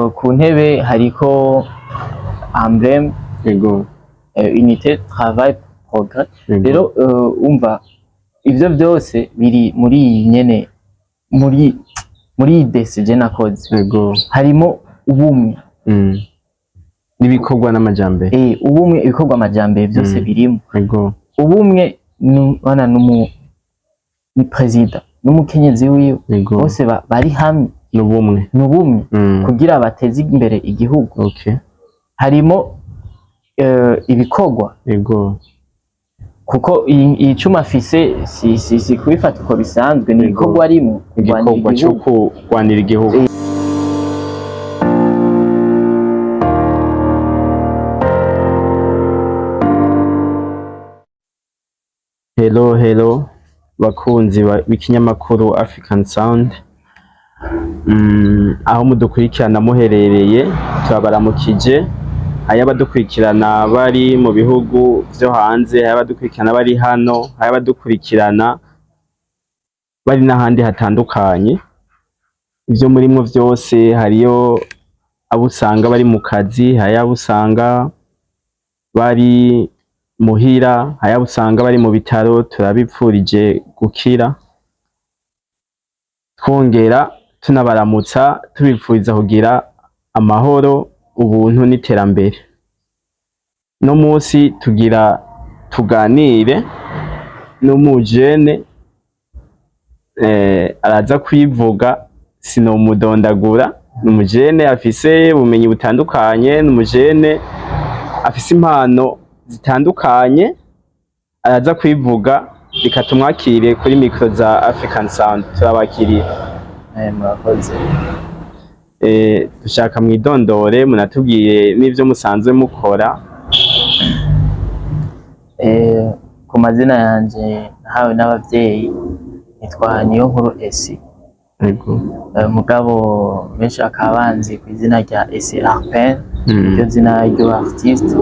Ku ntebe hariko emblème unité, travail, progrès. Rero umva, ivyo byose biri muri iyi nyene, muri iyi dessin je nakoze. Harimo ubumwe. N'ibikorwa n'amajambere. Ubumwe, ibikorwa, amajambere, byose birimo. Ubumwe bana ni perezida n'umukenyezi wiwe, bose bari hamwe. N'ubumwe. N'ubumwe kugira bateze imbere igihugu. Harimo ibikorwa, kuko iyi cuma afise si kubifata uko bisanzwe, ni ibikorwa arimwo kurwanira Igikorwa cyo igihugu. kurwanira igihugu. Hello, hello, bakunzi b'ikinyamakuru African Sound, aho mudukurikirana muherereye, turabaramukije. Hari abadukurikirana bari mu bihugu vyo hanze, hari abadukurikirana bari hano, hari abadukurikirana bari n'ahandi hatandukanye. Ivyo murimwo vyose, hariyo abo usanga bari mu kazi, hariyo abo usanga bari muhira, hariyo abo usanga bari mu bitaro, turabipfurije gukira, twongera tunabaramutsa, tubipfuriza kugira amahoro, ubuntu n'iterambere. No munsi tugira tuganire n'umujene, araza kwivuga, sinomudondagura. Ni umujene afise ubumenyi butandukanye, ni umujene afise impano zitandukanye, araza kwivuga. Reka tumwakire kuri micro za African Sound. Turabakiriye. Murakoze. Dushaka mwidondore, munatubwiye n'ivyo musanzwe mukora. Ku mazina yanje nahawe n'abavyeyi nitwa Niyonkuru Esi. Mugabo benshi bakaba banzi ku izina rya Esi Arpen, iryo zina ry'ubu artiste.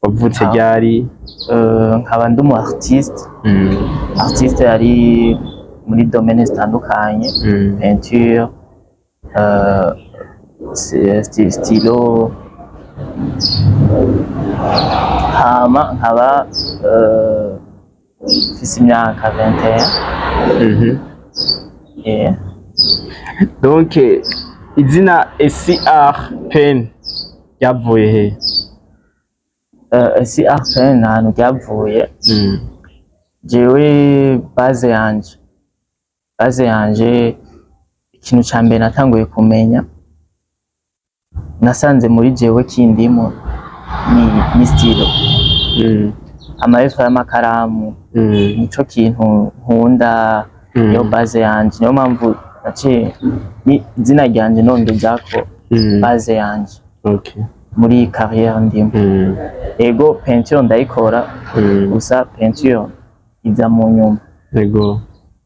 Wavutse ryari? Nkaba ndi umu artiste. Artiste yari muri domaine zitandukanye: peinture, stylo, hama nkaba mfise imyaka 21. Donc izina Esi Arpen ryavuye he? Esi Arpen nta hantu ryavuye. Jewe base yanje, ikintu ca mbere natanguye kumenya, nasanze muri jewe kindimo ni stylo, amalettre y'amakaramu. Nico kintu nkunda, niyo base yanje, niyo mpamvu naciye ni izina ryanje nongezako base yanje muri carrière ndimo. Ego, peinture ndayikora, gusa peinture iza mu nyuma.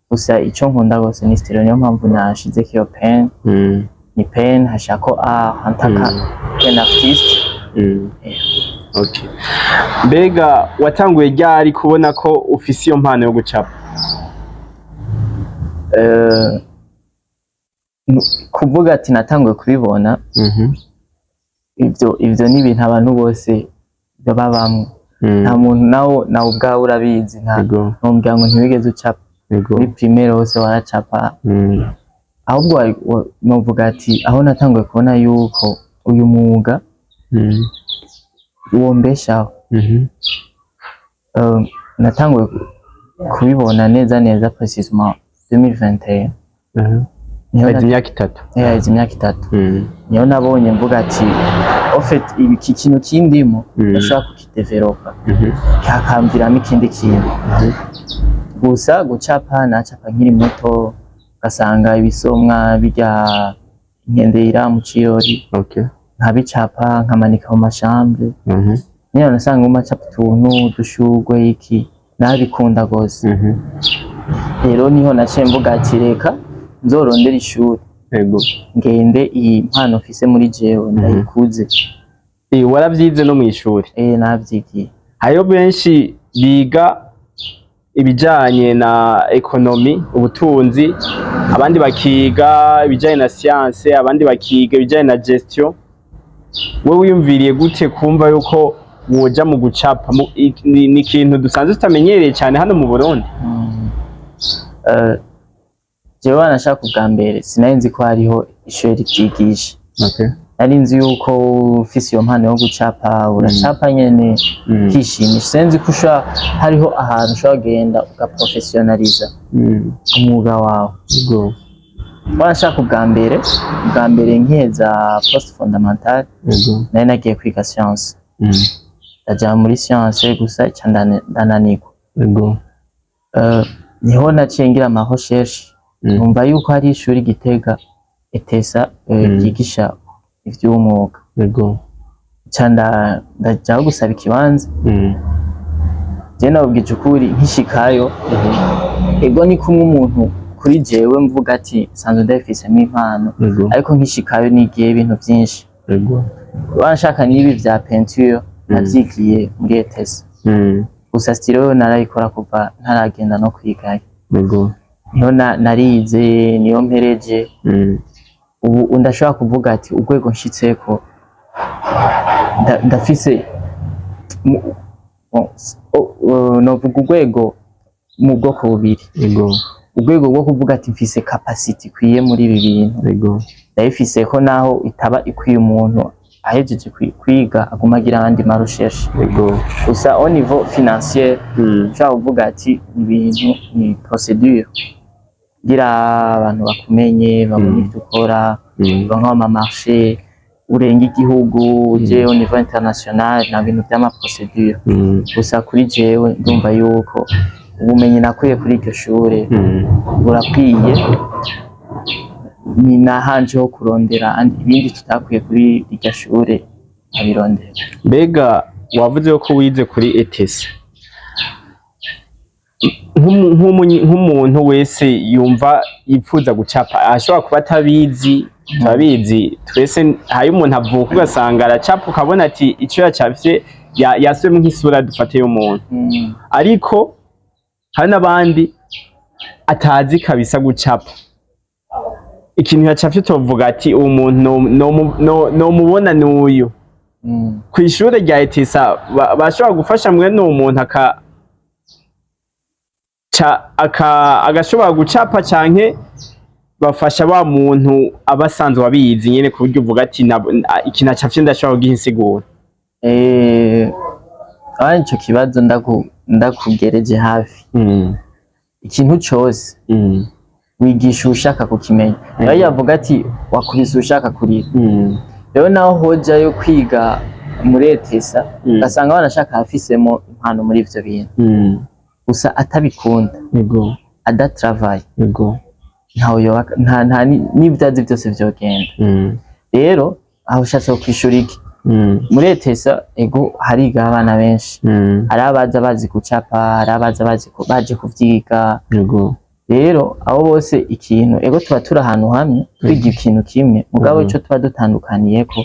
Gusa ico nkunda gose ni stylo, niyo mpamvu nashizeko iyo pen. Ni pen hashako art antaka pen artiste. Okay. Mbega watanguye ryari kubona ko ufise iyo mpano yo gucapa? Kuvuga ati natanguye kubibona, ivyo ni ibintu abantu bose babamwo. Nta muntu, nawe ubwawe urabizi, nta ntumbwira ngo ntiwigeze ucapa muri primaire, hose waracapa. Ahubwo novuga ati aho natanguye kubona yuko uyu mwuga wombeshaho, natanguye kubibona neza neza précisément 2021. Niho Haheze imyaka 3. Haheze imyaka 3. Niho nabonye mvuga ati en fait iki kintu kindimo ndashobora kukidevelopa, kakamviramo ikindi kintu. Gusa gucapa nacapa nkiri muto, ugasanga ibisomwa bijya inkende mu cirori, nkabicapa nkamanika mu machambres. Niyo nasanga macapa utuntu udushurwe iki, nabikunda gose. Rero niho naciye mvuga ati reka nzorondera ishuri, ngende iyi mpano mfise muri jewe ndayikuze. Waravyize no mw'ishuri? Eh, navyigiye. Hariho benshi biga. ibijanye na économie, ubutunzi, abandi bakiga ibijanye na science, abandi bakiga ibijanye na gestion. Wewe wiyumviriye gute kumva yuko woja mu gucapa? Ni ikintu dusanzwe tutamenyereye cyane hano mu Burundi. Jewe wanashaka ubwa mbere sinari nzi ko hariho ishuri rivyigisha. Nari nzi yuko ufise iyo mpano yo gucapa uracapa nyene ukishimisha. Sinzi ko ushobora, hariho ahantu ushobora kugenda ugaprofessionaliza umwuga wawe. Wanashaka ubwa mbere nkiheza post fondamental, nari nagiye kwiga science, ndaja muri science gusa ca ndananirwa. Niho naciye ngira ama recherche, numva yuko hari ishuri Gitega, ETESA, ryigisha ivy'umwuga. Ca ndajaho gusaba ikibanza. Je nababwije ukuri, nkishikayo, ego ni kumwe umuntu kuri jewe mvuga ati sanzwe ndabifisemo impano, ariko nkishikayo nigiye ibintu vyinshi. Wanashaka n'ibi vya peinture navyigiye muri ETESA. Gusa stylo yo narayikora kuva ntaragenda no kwigayo. Niho narize, niyo mpereje. Ubu ndashobora kuvuga ati urwego nshitseko ndafise bon, novuga urwego mu bwoko bubiri. Urwego rwo kuvuga ati mfise capacity ikwiye muri ibi bintu, ndayifise ko naho itaba ikwiye umuntu ahejeje kwiga aguma agira ayandi ma recherche. Gusa au niveau financier, ushobora kuvuga ati ibintu ni procédure kugira abantu bakumenye, babone ivyo ukora, uronke ama marché, urenga igihugu uje au niveau international, nta bintu vy'ama procédure. Gusa kuri jewe ndumva yuko ubumenyi nakuye kuri iryo shure burakwiye, ni nahanje ho kurondera ibindi tutakuye kuri iryo shure nkabirondera. Mbega wavuze ko wize kuri ETS. Nk'umuntu wese yumva yipfuza gucapa, ashobora kuba atabizi. Turabizi twese, hari umuntu avuka ugasanga aracapa, ukabona ati ico yacafye yasubiyemwo nk'isura dufate y'umuntu. Ariko hari n'abandi atazi kabisa gucapa. Ikintu yacafye tuvuga ati uwo muntu nomubona n'uyu. Kw'ishure rya ETESA bashobora gufasha mwene uwo muntu agashobora gucapa, canke bafasha wa muntu aba asanzwe abizi nyene, ku buryo uvuga ati ikintu acafye ndashobora kugiha insiguro? Ico kibazo ndakugereje hafi. Ikintu cose wigisha ushaka kukimenya. Rero yavuga ati wakubise ushaka kurira. Rero naho hojayo kwiga muri ETESA, ugasanga banashaka afisemo impano muri ivyo bintu, gusa atabikunda, adatravaye, ntawe yoba nta n'ivyazi vyose vyogenda. Rero aho ushatse kwishura iki, muri ETESA ego hariga abana benshi. Hari abaza bazi gucapa, hari abaza bazi baje kuvyiga. Rero abo bose ikintu ego tuba turi ahantu hamwe twiga ikintu kimwe, mugabo ico tuba dutandukaniyeko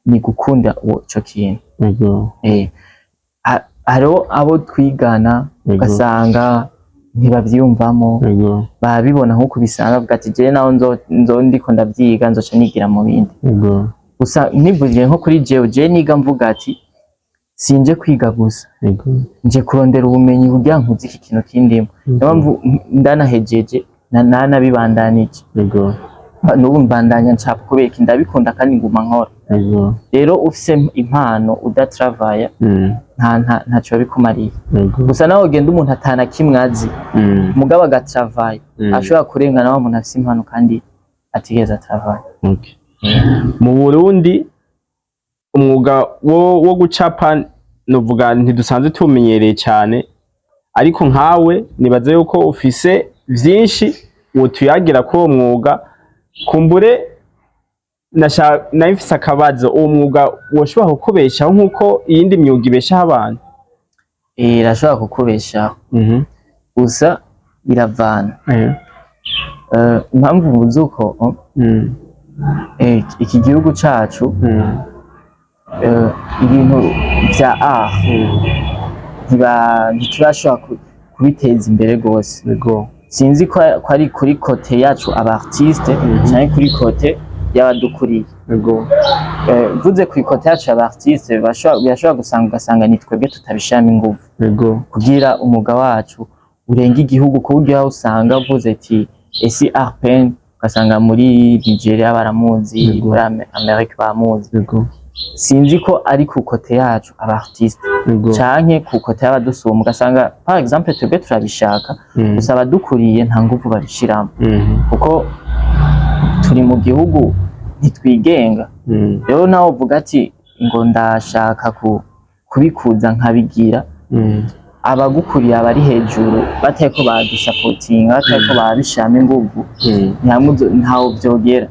ni gukunda ico kintu. Hariho abo twigana ugasanga ntibavyiyumvamo, babibona nk'uko bisanzwe, bavuga ati jewe naho nzo ndiko ndavyiga nzoca nigira mu bindi. Gusa nivugire nko kuri jewe, jewe niga mvuga ati sinje kwiga gusa, nje kurondera ubumenyi kugira nkuze iki kintu kindimo. Niyo mpamvu ndanahejeje nanabibandanije. N'ubu mbandanya ncapa kubera iki? Ndabikunda kandi nguma nkora. Rero ufise impano udatravaya, nta ntaco bikumariye. Gusa nawe ugenda umuntu atana kimwe azi, mugabo agatravaya, ashobora kurengana wa muntu afise impano kandi atigeze atravaya. Okay. Mu Burundi umwuga wo gucapa novuga ntidusanzwe tuwumenyereye cyane, ariko nkawe nibaza yuko ufise vyinshi wotuyagira kuri uwo mwuga. Kumbure nari mfise akabazo: uwo mwuga woshobora kukubeshaho nk'uko iyindi myuga ibeshaho abantu? Irashobora kukubeshaho, gusa biravana. Impamvu mvuze uko, iki gihugu cacu, ibintu vya art ntiturashobora kubiteza imbere gose. Sinzi ko ari kuri côté yacu aba artiste canke kuri côté y'abadukuriye. Mvuze ku côté yacu aba artiste, birashobora gusanga, ugasanga ni twebwe tutabishiramo inguvu kugira umwuga wacu urenga igihugu, ku buryo aho usanga uvuze ati esi Arpen, ugasanga muri Nigeria baramuzi, muri Amerika baramuzi. Sinzi ko ari ku côté yacu aba artiste canke ku côté y'abadusumba, ugasanga par exemple twebwe turabishaka, gusa abadukuriye nta nguvu babishiramo, kuko turi mu gihugu ntitwigenga. Rero nawe uvuga ati ngo ndashaka kubikuza nkabigira, abagukuriye abari hejuru batariko baradusapotinga, batariko barabishiramo inguvu, ntawo vyogera.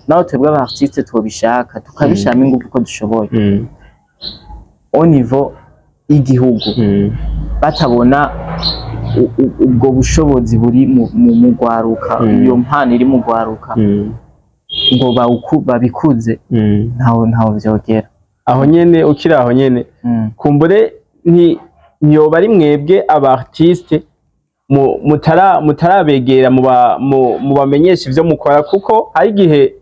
Naho twebwe aba artiste twobishaka, tukabishiramo inguvu uko dushoboye, au niveau y'igihugu batabona ubwo bushobozi buri mu rwaruka, iyo mpano iri mu rwaruka, ngo babikuze, ntawo vyogera. Aho nyene, ukiri aho nyene, kumbure ntiyoba ari mwebwe aba artiste mutarabegera mubamenyesha ivyo mukora, kuko hari igihe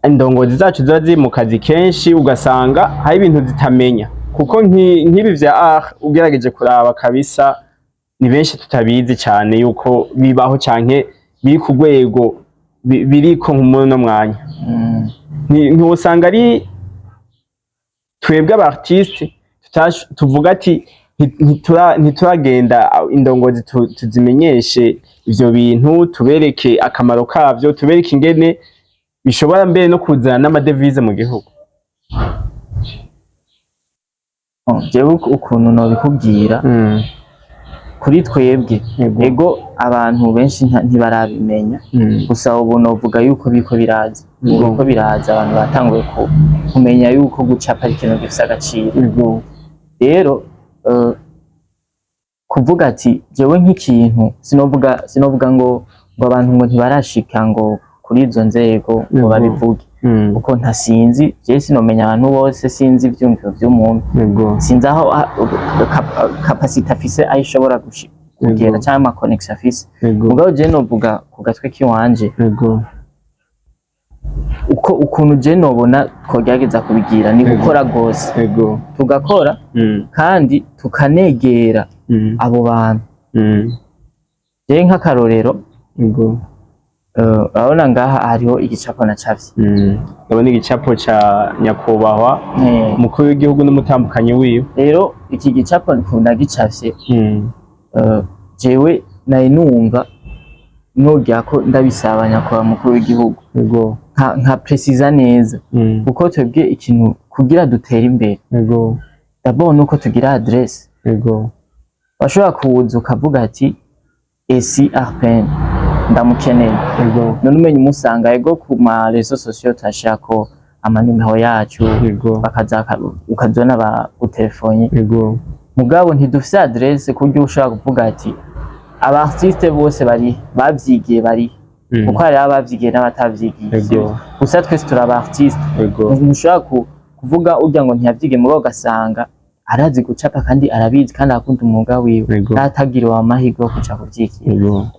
indongozi zacu ziba ziri mu kazi kenshi, ugasanga hari ibintu zitamenya, kuko nk'ibi vya art ugerageje kuraba kabisa ni benshi tutabizi cyane yuko bibaho canke biri ku rwego biriko muri uno mwanya. Ntiwosanga ari twebwe aba artiste tuvuga ati ntituragenda indongozi tuzimenyeshe ivyo bintu, tubereke akamaro kavyo, tubereke ingene bishobora mbere no kuzana n'amadevize mu gihugu? Oh, jewe ukuntu nobikubwira, kuri twebwe, ego, abantu benshi ntibarabimenya. Gusa ubu novuga yuko biriko biraza. Ubu biriko biraza, abantu batanguye kumenya yuko gucapa ari ikintu gifise agaciro. Rero kuvuga ati jewe nk'ikintu, sinovuga ngo abantu ngo ntibarashika ngo kuri izo nzego ngo babivuge, kuko ntasinzi, jewe sinomenya abantu bose, sinzi ivyumviro vy'umuntu, sinzi aho capacité afise, aho ishobora kugera canke ama connexion afise. Mugabo jewe novuga ku gatwe kiwanje, uko ukuntu je nobona twogerageza kubigira ni gukora gose, tugakora kandi tukanegera abo bantu. Jewe nk'akarorero, urabona ngaha hariho igicapo nacafye. Ndabona igicapo ca nyakubahwa umukuru w'igihugu n'umutambukanyi wiwe. Rero iki gicapo ukuntu nagicafye, jewe nari numva nogira ko ndabisaba nyakubahwa mukuru w'igihugu, nka précisa neza, kuko twebwe ikintu kugira dutere imbere, d'abord nuko tugira adresse. Washobora kuza ukavuga ati esi Arpen ndamukeneye, none umenya umusanga. Ego, ku ma réseaux sociaux turashirako amanimero yacu, bakaza ukazona bagutelefone, mugabo ntidufise adresse ku buryo ushobora kuvuga ati aba artiste bose bari bavyigiye bari, kuko hariho abavyigiye n'abatavyigiye. Gusa twese turi aba artiste. Ntushobora kuvuga urya ngo ntiyavyigiye, mugabo ugasanga arazi gucapa kandi arabizi kandi arakunda umwuga wiwe, n'atagiriwe amahirwe yo kuja kuvyigira.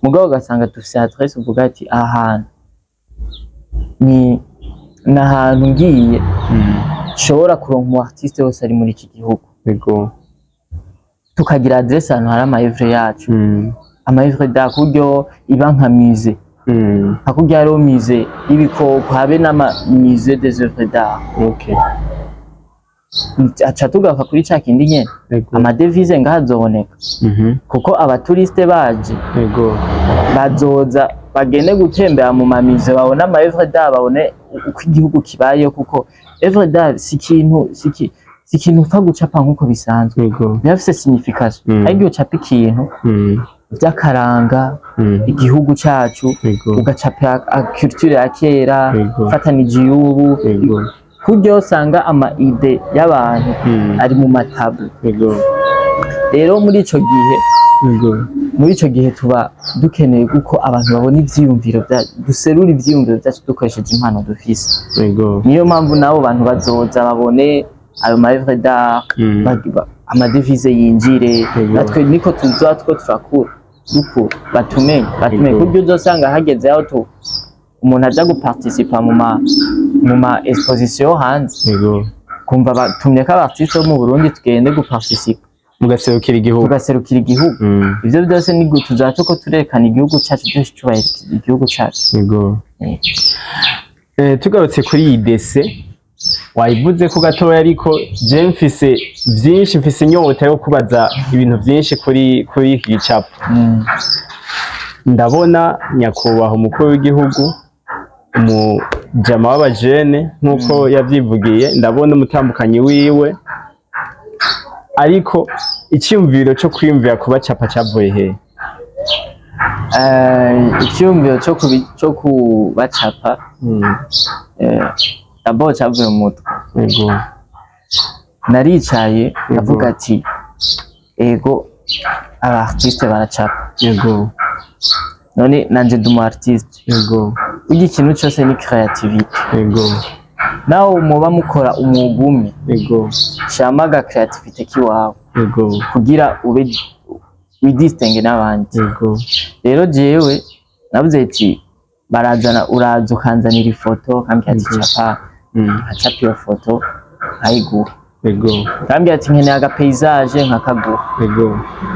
Mugabo ugasanga dufise adresse, uvuga ati aha hantu ni ahantu ngiye nshobora kuronka umu artiste wese ari muri iki gihugu. Tukagira adresse ahantu hari ama œuvres yacu, ama œuvres d'art, ku buryo iba nka musée, nka kurya hariho musée y'ibikoko, habe n'ama musée des œuvres d'art. Aca tugaruka kuri ca kindi nyene, amadevize ngaha azoboneka, kuko aba touristes baje, bazoza bagende gutembera mu ma musées, babone ama œuvres d'art, babone uko igihugu kibayeho, kuko œuvre d'art si ikintu upfa gucapa nk'uko bisanzwe, biba bifise signification. Hari igihe ucapa ikintu vy'akaranga igihugu cacu, ugacapa culture ya kera ufatanije iy'ubu, kurya usanga ama idées y'abantu ari mu ma tableaux. Rero muri ico gihe tuba dukeneye kuko abantu babona ivyiyumviro byacu, duserura ivyiyumviro vyacu dukoresheje impano dufise. Niyo mpamvu nabo bantu bazoza babone ayo ma œuvres d'art. Amadevize yinjire. Natwe niko tuzoba two turakura, dukura, batumenye, kuburyo uzosanga hageze aho tu umuntu aja guparticipa mu ma exposition yo hanze, kumva batumye ko abartiste bo mu Burundi tugende guparticipa, Mugaserukira igihugu. Tugaserukira igihugu. Ivyo byose ni tuzaca tuko turerekana igihugu cacu, byose cubahiriza igihugu cacu. Tugarutse kuri iyi dessin, wayivuze ko gatoya, ariko je mfise vyinshi, mfise inyota yo kubaza ibintu vyinshi kuri iki gicapo. Ndabona nyakubahwa umukuru w'igihugu, umujama w'abajene nk'uko yavyivugiye, ndabona umutambukanyi wiwe, ariko iciyumviro co kwiyumvira kubacapa cavuye hehe? Icyumviro cyo kubacapa, d'abord cavuye mu mutwe. Naricaye ndavuga ati: ego, aba artiste baracapa, none nanje ndi umu artiste. Burya ikintu cyose ni creativity. Nawe muba mukora umwuga umwe, shiramo aga creativity kiwawe kugira ube widistingue n'abandi. Rero jewe navuze ati barazana, uraza ukanzanira ifoto, ukambwira ati capa, nkacapa iyo foto nkayiguha. Ukambwira ati nkeneye aga paysage, nkakaguha.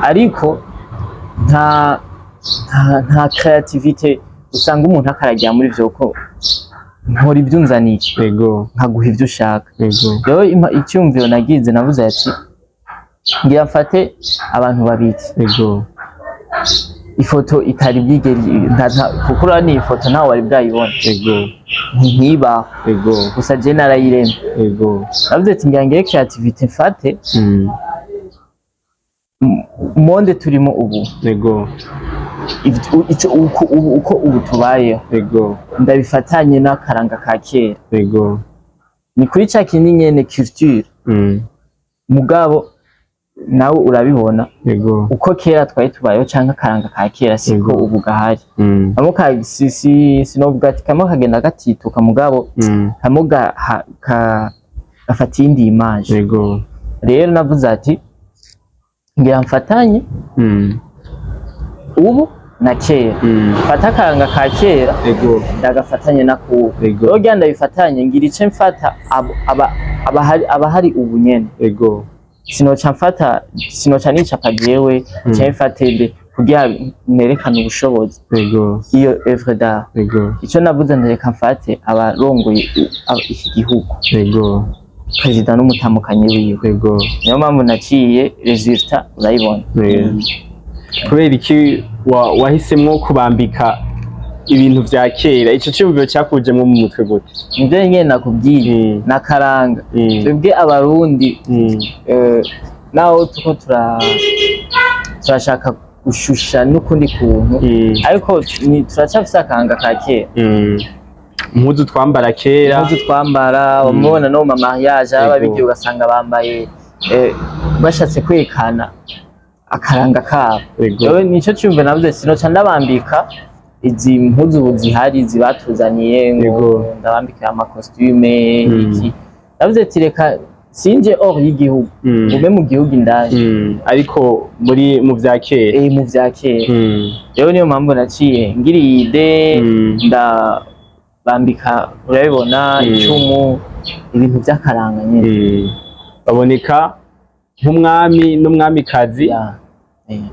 Ariko nta creativity usanga umuntu akaragira muri ivyo, ko nkora ibyo unzaniye, nkaguha ivyo ushaka. Rero icyumviro nagize, navuze ati ngira mfate abantu babiri, ifoto itari bwigere kuko urabona iyi foto ntawe wari bwayibona, ntibaho. Gusa je narayiremye. Navuze ati ngira ngire creativity, mfate monde turimo ubu, uko ubu tubayeho, ndabifatanye n'akaranga ka kera. Ni kuri ca kindi nyene, culture. Mugabo nawe urabibona uko kera twari tubayeho canke akaranga ka kera siko ubu gahari. Kamwe ka si si sinovuga ati kamwe kagenda gatituka, mugabo kamwe gafata iyindi image. Rero navuze ati ngira mfatanye ubu na kera, mfate akaranga ka kera, ndagafatanye na kubu. Rero kugira ndabifatanye, ngira ice mfata abahari ubu nyene. Sinoca mfata, sinoca nicapa jewe, canke mfate nde kugira nerekane ubushobozi iyo œuvre d'art. Ico navuze, ndereka mfate abarongoye iki gihugu, perezida n'umutamukanyi wiwe. Niyo mpamvu naciye résultat urayibona. Kubera iki wahisemwo kubambika ibintu vya kera? Ico ciyumviro cakujemwo mu mutwe gute? Nivyo nyene nakubwiye, nakaranga. Twebwe Abarundi, naho tuko turashaka gushusha n'ukundi kuntu, ariko turacafise akanga ka kera. Impuzu twambara kera. Impuzu twambara, wamubona no mu mariage aba bigiye, ugasanga bambaye, bashatse kwerekana akaranga kabo. Rero nico cyumve navuze, sinoca ndabambika izi mpuzu ubu zihari zibatuzaniye ngo ndabambika amacostume iki. Navuze ati reka sinje hors y'igihugu, ngume mu gihugu indani. Ariko muri mu vya kera. Mu vya kera. Rero niyo mpamvu naciye ngira iyi idée, ndabambika, urabibona, icumu, ibintu vy'akaranga nyene. Baboneka nk'umwami n'umwamikazi,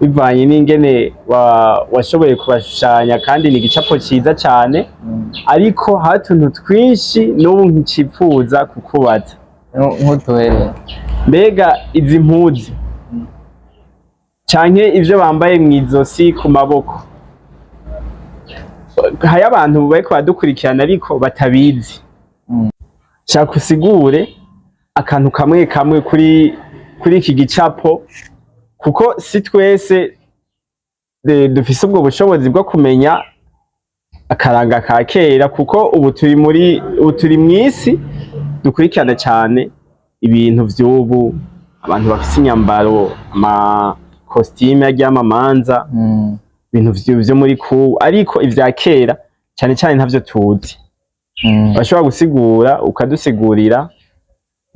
bivanye n'ingene washoboye kubashushanya, kandi ni igicapo ciza cane. Ariko hari utuntu twinshi n'ubu nkicipfuza kukubaza. Nk'utuherere. Mbega izi mpuzu canke ivyo bambaye mw'izosi, ku maboko, hari abantu bariko baradukurikirana ariko batabizi. Shaka usigure akantu kamwe kamwe kuri iki gicapo, kuko si twese dufise ubwo bushobozi bwo kumenya akaranga ka kera, kuko ubu turi mw'isi dukurikirana cane ibintu vy'ubu, abantu bafise inyambaro, ama costume y'amamanza, ibintu vyo muri kubu, ariko ivya kera cane cane ntavyo tuzi. Bashobora gusigura, ukadusigurira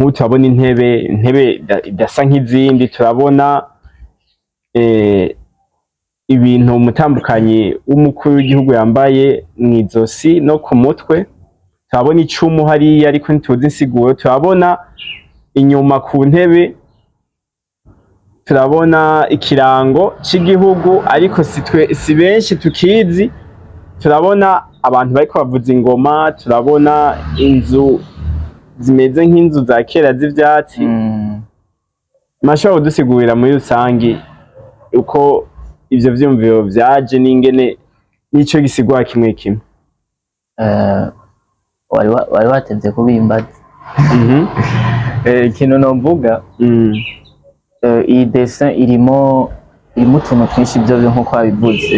Nk'ubu turabona intebe idasa nk'izindi, turabona ibintu umutambukanyi w'umukuru w'igihugu yambaye mw'izosi no ku mutwe, turabona icumu hariya ariko ntituzi insiguro, turabona inyuma ku ntebe, turabona ikirango c'igihugu ariko si twe si benshi tukizi, turabona abantu bariko bavuza ingoma, turabona inzu zimeze nk'inzu za kera z'ivyatsi. Mashobora kudusigurira muri rusangi uko ivyo vyiyumviro vyaje n'ingene n'ico gisigura kimwe kimwe? Wari watevye kubimbaza. Ikintu novuga, iyi dessin irimo utuntu twinshi byo nkuko wabivuze,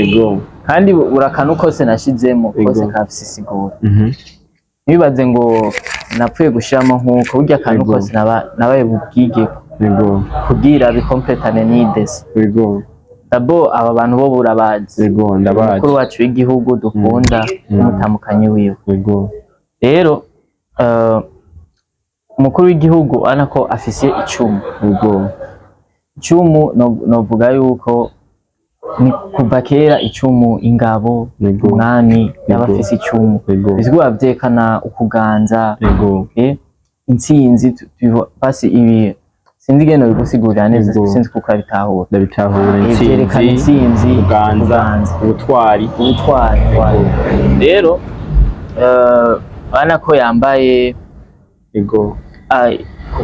kandi buri akantu kose nashizemo kose kafise isiguro. Ntibibaze ngo napfuye gushiramo nkuko burya akantu kose nabaye bubwigeko kugira bikompletane n'iyi dessin. D'abord aba bantu bo burabazi, Ego, ndabazi. umukuru wacu w'igihugu dukunda n'umutamukanyi wiwe. Rero umukuru w'igihugu urabona ko afise icumu. Icumu novuga yuko ni kuva kera icumu, ingabo, umwami yaba afise icumu. Bisigura vyerekana ukuganza, intsinzi. Basi ibi sinzi ingene bigusigurira neza. Sinzi kuko urabitahura. Ndabitahura. Vyerekana intsinzi, intsinzi, kuganza, kuganza, ubutwari. Ubutwari. Rero urabona ko yambaye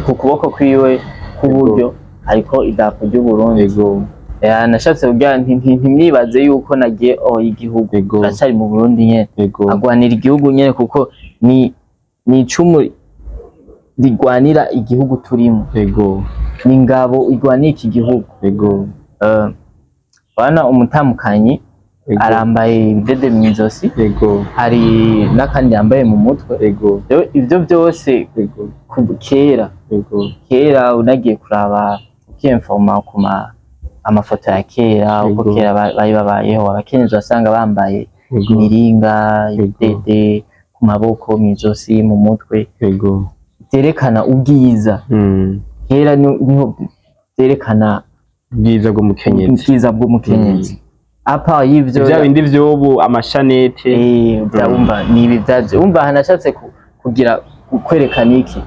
ku kuboko kwiwe k'uburyo hariko idarapo ry'Uburundi. Nashatse kugira ntimwibaze yuko nagiye oh igihugu, turacari mu Burundi nyene. Agwanira igihugu nyene kuko ni icumu rigwanira igihugu turimo, ni ingabo igwanira iki gihugu. Urabona umutamukanyi arambaye ibidede mw'izosi, hari n'akandi yambaye mu mutwe. Rero ivyo byose kera, kera unagiye kuraba ukiyemfoma ku ma amafoto ya kera uko kera bari babayeho, abakenyezi wasanga bambaye imiringa, ibidede ku maboko, mw'izosi, mu mutwe, vyerekana ubwiza. Kera niho vyerekana ubwiza bw'umukenyezi. Ubwiza bw'umukenyezi. Apa y'ivyo Vya bindi vy'ubu, amashanete. Bya wumva ni ibi vyaje, wumva hanashatse kugira kwerekana iki: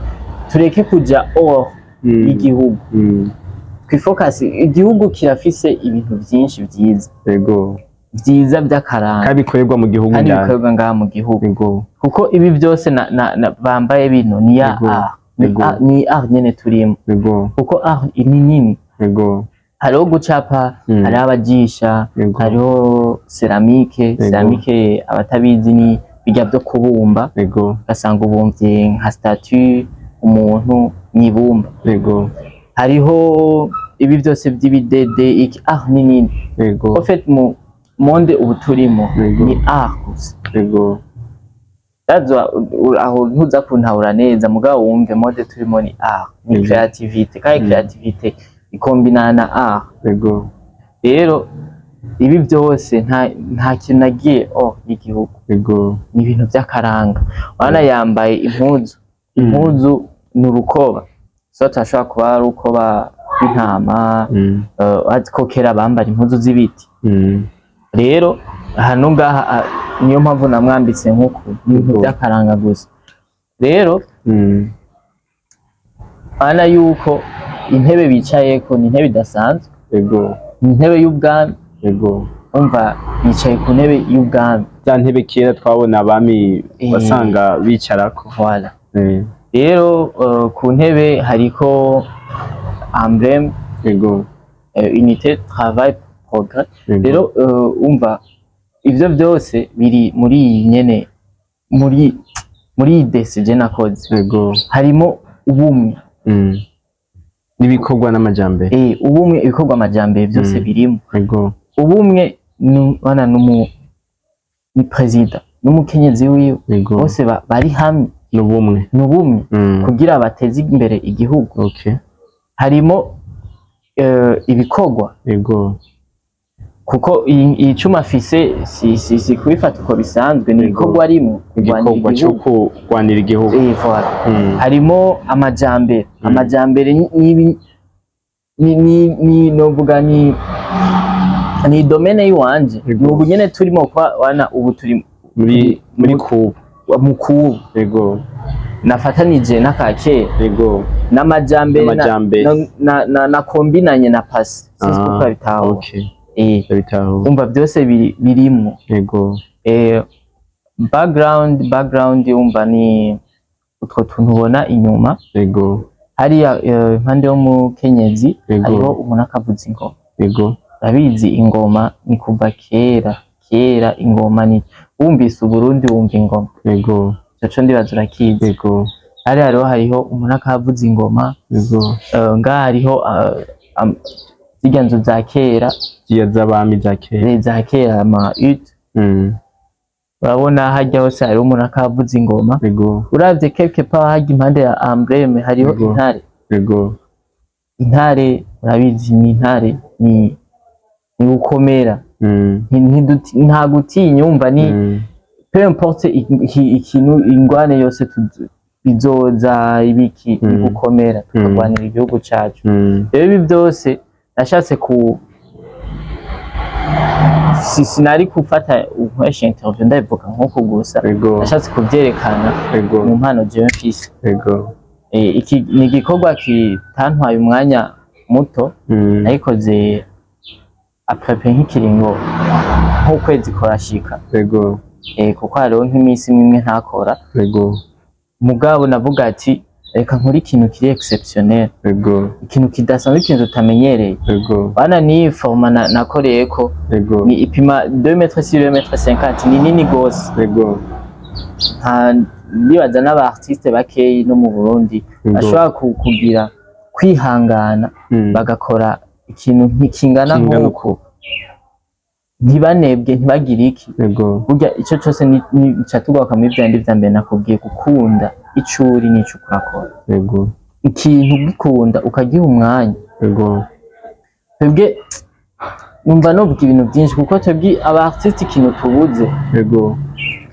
tureke kuja hors y'igihugu, twifocus. Igihugu kirafise ibintu vyinshi vyiza, vyiza vy'akaranga, kandi bikorerwa mu gihugu kandi indani. Bikorerwa ngaha mu gihugu, kuko ibi byose na bambaye bino ni ya art, ni art, ni art nyene turimo, kuko art ni nini. Hariho gucapa, hariho abajisha, hariho céramique. Céramique abatabizi ni bijya byo kubumba, ugasanga ubumvye nka statue umuntu mw'ibumba. Hariho ibi byose by'ibidede, iki, art ni nini. En fait mu monde ubu turimo ni art gusa. Ndazwa aho ntuza kuntahura neza, mugabo wumve monde turimo ni art, ni créativité, kandi créativité ikombinana na art. Rero ibi byose nta kintu nagiye oh y'igihugu, ni ibintu by'akaranga. Wana yambaye impuzu, impuzu ni urukoba, so ashobora kuba ari urukoba rw'intama. Ko kera bambara impuzu z'ibiti. Rero hano ngaha niyo mpamvu namwambitse nk'uku, ni ibintu by'akaranga gusa. Rero urabona yuko intebe bicayeko ni intebe idasanzwe, ni intebe y'ubwami. Umva, yicaye ku ntebe y'ubwami. Za ntebe kera twabona abami wasanga bicarako. Voilà. Rero ku ntebe hariko emblème, unité, travail, progrès. Rero umva ivyo byose biri muri iyi nyene, muri iyi dessin je nakoze. Harimo ubumwe, N'ibikorwa n'amajambere. Ubumwe, ibikorwa, amajambere, byose birimo. Ubumwe ni bana numu ni président n'umukenyezi wiwe, bose bari hamwe. N'ubumwe. Ni ubumwe kugira bateze imbere igihugu. Harimo ibikorwa. Kuko iyi cuma afise si kubifata uko bisanzwe, ni ibikorwa arimwo kurwanira Igikorwa cyo igihugu. kurwanira igihugu. Eh, voilà. Harimo amajambere. Amajambere ni novuga ni domaine yiwanje. Ni ubu nyene turimo kwa wana ubu turi Muri kubu. Mu kubu. Nafatanije n'akakera n'amajambere N'amajambere. na kombinanye na passé, sinzi kuko bitahura. Okay, ndabitahura. Umva, byose birimwo. Background umva ni utwo tuntu ubona inyuma hariya, impande y'umukenyezi hariho umuntu akavuza ingoma. Urabizi, ingoma ni kuva kera kera, ingoma ni wumvise Uburundi wumva ingoma. Ico co ndibaza urakizi. Hariya rero hariho umuntu akavuza ingoma. Ngaha hariho zirya nzu za kera. Ziriya z'abami za kera. Za kera, ama hutte. Urabona harya hose hariho umuntu akavuza ingoma. Uravye quelque part harya impande ya emblème hariho intare. Intare urabizi, ni intare ni gukomera. Nta gutinya, umva, ni peu importe ikintu, ingwane yose bizoza ibiki, ni gukomera tukarwanira igihugu cacu. Rero ibi byose nashatse ku si sinari gufata nkoresha interview ndabivuga nk'uko gusa, nashatse kuvyerekana mu mpano jewe mfise. Iki ni igikorwa kitantwaye umwanya muto. Nayikoze à peu près nk'ikiringo nk'ukwezi kurashika. Kuko hariho nk'iminsi imwe ntakora. Mugabo navuga ati reka nkore ikintu kiri exceptionnel, ikintu kidasanzwe, ikintu tutamenyereye. Bana ni format nakoreyeko ni ipima 2 mètres sur 2 mètres 50, ni nini gose. Nta ndibaza n'aba artiste bakeyi no mu Burundi bashobora kugira kwihangana bagakora ikintu ntikingana Kingana nk'uko, ntibanebwe, ntibagire iki. Burya ico cose ni ca tugaruka muri vya bindi vya mbere nakubwiye, gukunda ico uri n'ico urakora. Ikintu ugikunda ukagiha umwanya. Twebwe numva novuga ibintu byinshi, kuko twebwe aba artiste ikintu tubuze,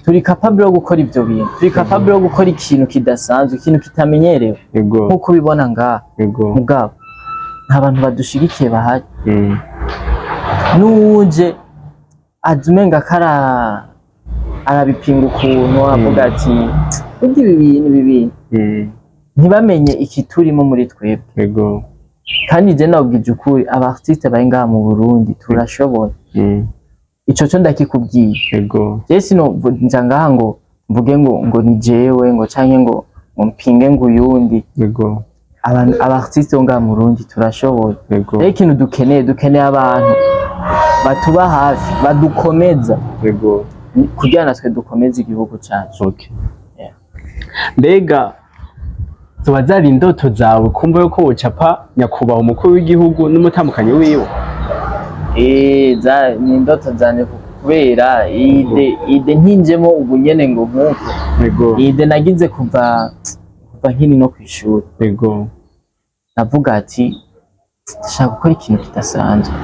turi capable yo gukora ivyo bintu, turi capable yo gukora ikintu kidasanzwe, ikintu kitamenyerewe nk'uko ubibona ngaha. Mugabo nta bantu badushigikiye bahari. N'uwuje aza umenga kara arabipinga ukuntu, avuga ati burya ibi bintu, ibi bintu, ntibamenye ikiturimo muri twebwe. Kandi je nabwije ukuri, aba artiste bari ngaha mu Burundi turashoboye. Ico co ndakikubwiye. Je sino nja ngaha ngo mvuge ngo ni jewe, ngo canke ngo mpinge ngo uyundi. Abantu, aba artiste bo ngaha mu Burundi turashoboye. Rero ikintu dukeneye abantu batuba hafi, badukomeza kugira natwe dukomeze igihugu cacu. Yeah. Mbega zoba zari indoto zawe kumva yuko wocapa nyakubahwa umukuru w'igihugu n'umutambukanyi wiwe? Ni indoto zanje, kubera idée ntinjemo ubu nyene ngo nkuko idée nagize kuva nkiri no kw'ishuri. Navuga ati ndashaka gukora ikintu kidasanzwe.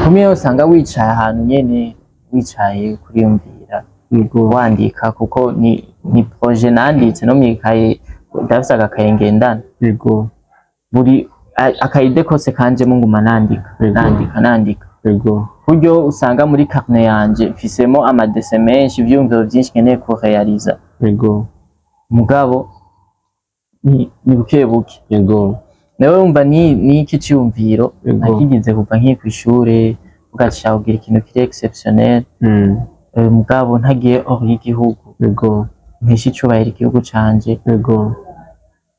Kumwe usanga wicaye ahantu nyene, wicaye kuriyumvira, wandika, kuko ni projet nanditse no mwikaye, ndafise agakaye ngendana. Buri aka idée kose kanjemo nguma nandika, nandika, nandika, buryo usanga muri carnet yanje mfisemo ama dessins menshi, ivyiyumviro vyinshi nkeneye kurealiza. Mugabo ni buke buke. Nawe wumva ni iki ciyumviro nakigize kuva nkiri kw'ishure, ugashaka kugira ikintu kiri exceptionnel. Mugabo ntagiye hors y'igihugu, mpesha icubahiro igihugu canje.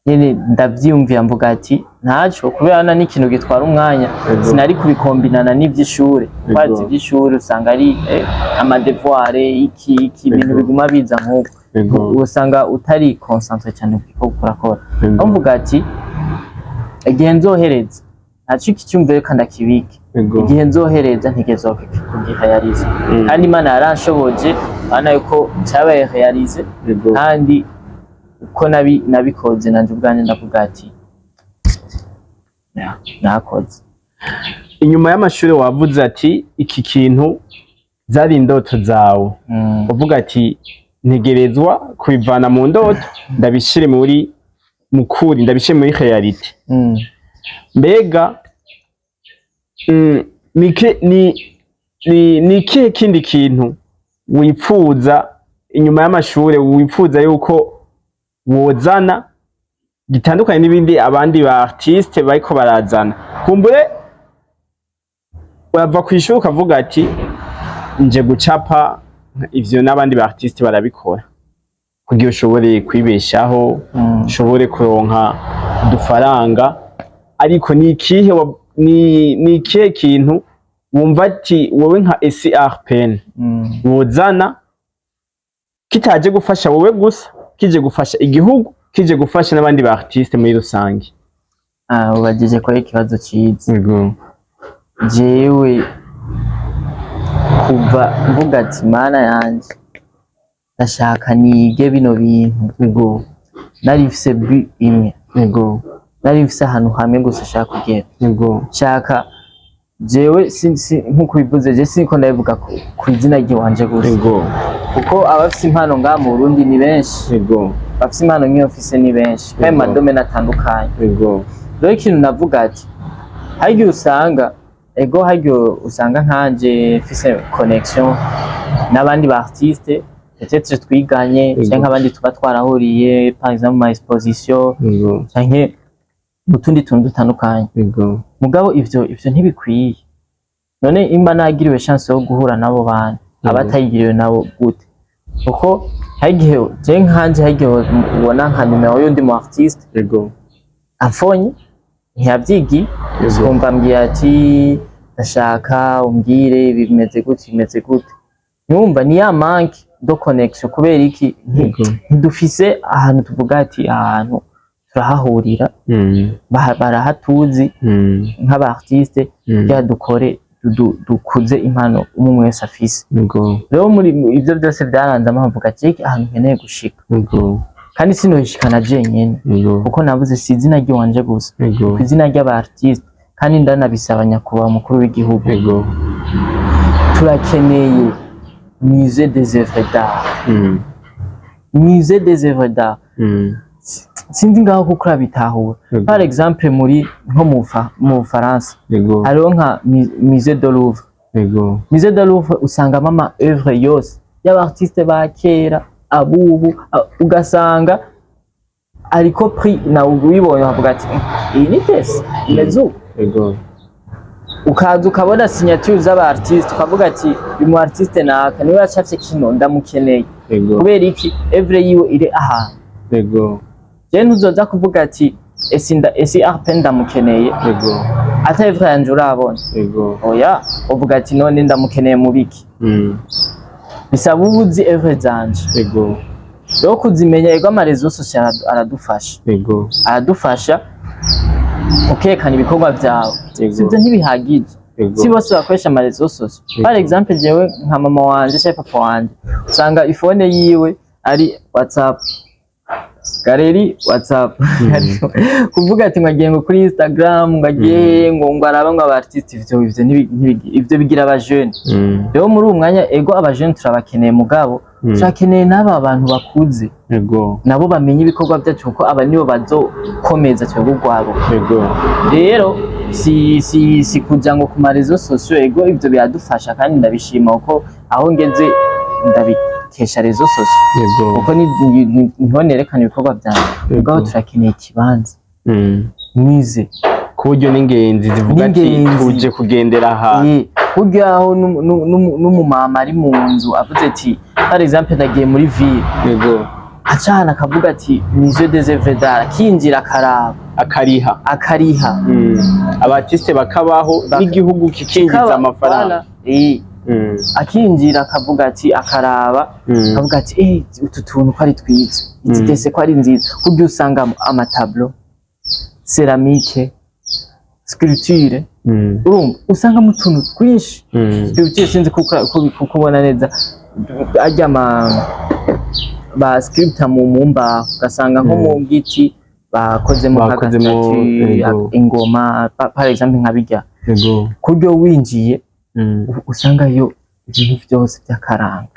Nyene ndavyiyumvira, mvuga ati ntaco, kubera na n'ikintu gitwara umwanya, sinari kubikombinana n'ivy'ishure. Kwazi ivy'ishure usanga ari ama devoir, iki iki, ibintu biguma biza nk'uko, usanga utari concentré cyane ku gikorwa urakora. Aho mvuga ati igihe nzohereza ntaco, iki cyumviro kandi akibike, igihe nzohereza ntegerezwa kugihayariza. Kandi Imana yaranshoboje, urabona yuko cyabaye réalisé. Kandi uko nabikoze nanje ubwanjye ndavuga ati "Ya, nakoze." Inyuma y'amashuri wavuze ati iki kintu zari indoto zawe, uvuga ati ntegerezwa kubivana mu ndoto ndabishire muri mukuri, ndabishire muri réalité. Mbega ni ikihe kindi kintu wipfuza inyuma y'amashure, wipfuza yuko wozana gitandukanye n'ibindi abandi ba artiste bariko barazana? Kumbure urava kw'ishuri ukavuga ati nje gucapa, ivyo n'abandi ba artiste barabikora kugira ushobore kwibeshaho, ushobore kuronka udufaranga, ariko ni ikihe ni ikihe kintu wumva ati wowe nka SRPN wozana kitaje gufasha wowe gusa, kije gufasha igihugu, kije gufasha n'abandi ba artiste muri rusange? Ah, ubajije ko ari ikibazo ciza. Yego. Jewe kuva mvuga ati mana yanje, ndashaka nige bino bintu, nari mfise but imwe, nari mfise ahantu hamwe gusa nshaka kugera. Nshaka jewe nkuko bivuze, je siniko ndabivuga ku izina ry'iwanje gusa, kuko abafise impano ngaha mu Burundi ni benshi, bafise impano nk'iyo mfise ni benshi kandi mu ma domaines atandukanye. Rero ikintu navuga ati hari igihe usanga, ego, hari igihe usanga nkanje mfise connexion n'abandi ba artiste peut-être twiganye, canke abandi tuba twarahuriye, par exemple ma exposition, canke mu tundi tuntu dutandukanye. Mugabo ivyo ntibikwiye. None imba nagiriwe chance yo guhura n'abo bantu, abatayigiriwe nabo gute? Kuko hari igihe je nkanje, hari igihe ubona nka nimero y'undi mu artiste, amfonye ntiyavyigiye, twumva ambwiye ati ndashaka umbwire bimeze gute, bimeze gute. Nyumva ni ya manque de connexion. Kubera iki? Ntidufise ahantu tuvuga ati ahantu turahahurira, barahatuzi nk'aba artiste, kugira dukore, dukuze impano umwe wese afise. Rero muri ivyo byose byaranze amavuga ati ahantu nkeneye gushika, kandi sinohishikana jenyene, kuko navuze si izina ry'iwanje gusa, ku izina ry'aba artiste, kandi ndanabisaba nyakubahwa umukuru w'igihugu, turakeneye musée des œuvres d'art. Musée des œuvres d'art. Sinzi ngaho kuko urabitahura. Par exemple muri nko mu Bufaransa, hariho nka musée de Louvre. Musée de Louvre usangamo ama œuvre yose y'aba artiste ba kera, abubu, ugasanga ariko prix nawe ubibonye ukavuga ati iyi ni tese imeze uku." Ukaza ukabona signature z'aba artiste, ukavuga ati uyu mu artiste naka niwe yacafye kino, ndamukeneye. Kubera iki? Œuvre yiwe iri ahantu. Je ntuzoza kuvuga ati esi nda esi arpen ndamukeneye, ata œuvre yanje urabona. Oya, uvuga ati none ndamukeneye mu biki? Bisaba uba uzi œuvre zanje. Rero kuzimenya, ego, ama réseaux sociaux aradufasha, aradufasha ukerekana ibikorwa byawe. Sibyo, ntibihagije. Si bose bakoresha ama réseaux sociaux. Par exemple jewe nka mama wanje cyangwa papa wanje, usanga ifone yiwe ari WhatsApp, galerie WhatsApp, kuvuga ati ngo agiye ngo kuri Instagram, ngo agiye ngo arabe ngo aba artiste, ivyo ivyo bigira aba jeune. Rero muri uwo mwanya, ego, aba jeune turabakeneye, mugabo turakeneye n'aba bantu bakuze, nabo bamenye ibikorwa byacu, kuko aba nibo bazokomeza twebwe urwaruka. Rero si kuja ngo ku ma réseaux sociaux, ego, ivyo biradufasha kandi ndabishima, kuko aho ngeze ndabikesha réseaux sociaux, kuko niho nerekana ibikorwa vyanje. Mugabo turakeneye ikibanza, musée. Ku buryo n'ingenzi zivuga ati N'ingenzi. tuje kugendera ahantu. Burya aho n'umumama ari mu nzu avuze ati par exemple ndagiye muri ville, acana akavuga ati musée des œuvres d'art, akinjira akaraba, akariha. Akariha. Aba artiste bakabaho, n'igihugu kikinjiza amafaranga. Voilà. Akinjira akavuga ati akaraba, akavuga ati utu tuntu ko ari twiza, izi dessins ko ari nziza, kurya usanga ama tableaux, céramique, sculpture, urumva usangamo utuntu twinshi. Sculpture sinzi kuko ubona neza arya ama ba sculpta mu mbaho, ugasanga nko mu giti bakozemo Bakozemo, nk'aga statue, ingoma, par exemple nka bijya. Kuryo winjiye usangayo ibintu vyose vy'akaranga.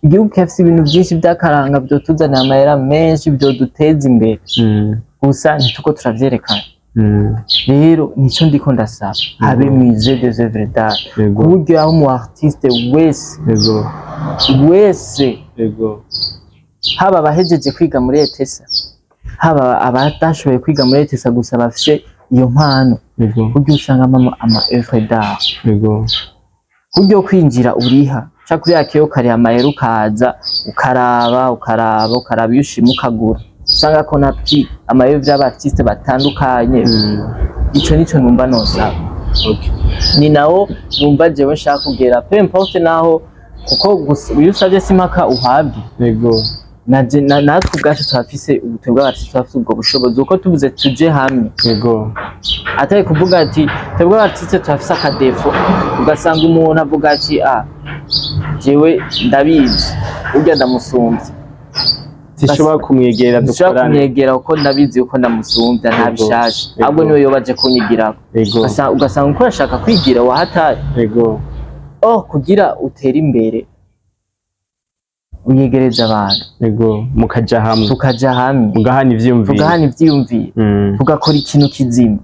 Igihugu kirafise ibintu vyinshi vy'akaranga vyotuzanira amahera menshi, vyoduteza imbere, gusa ntituko turavyerekana. Rero nico ndiko ndasaba, habe musée des œuvres d'art, ku buryo aho umu artiste wese wese, haba abahejeje kwiga muri ETSA, haba abatashoboye kwiga muri ETSA, gusa bafise iyo mpano, buryo usangamo ama œuvre d'art, buryo kwinjira uriha ca kuri yakeyo ukariha amahera, ukaza ukaraba, ukaraba, ukaraba, iyo ushima ukagura. Usanga ko na prix ama œuvre y'aba artiste batandukanye. Ico nico numva nosaba. Ni nawo numva jewe nshaka kugera, peu importe naho, kuko gusa iyo usavye simpaka uhabwe. Natwe ubwacu turafise, twebwe aba artiste turafise ubwo bushobozi, uko tuvuze tuje hamwe, atari kuvuga ati twebwe aba artiste turafise aka défaut, ugasanga umuntu avuga ati: "Ah, jewe ndabizi, burya ndamusumbya." Sinshobora kumwegera Nshobora dukorane. kumwegera kuko ndabizi yuko ndamusumbya, nta bishasha, ahubwo niwe yoba aje kunyigirako. Ugasanga uko urashaka kwigira wahatari. Oh, kugira utere imbere uyegereza abantu. Mukaja hamwe. Tukaja hamwe. Mugahana ivyiyumviro. Tugahana ivyiyumviro, tugakora ikintu kizima,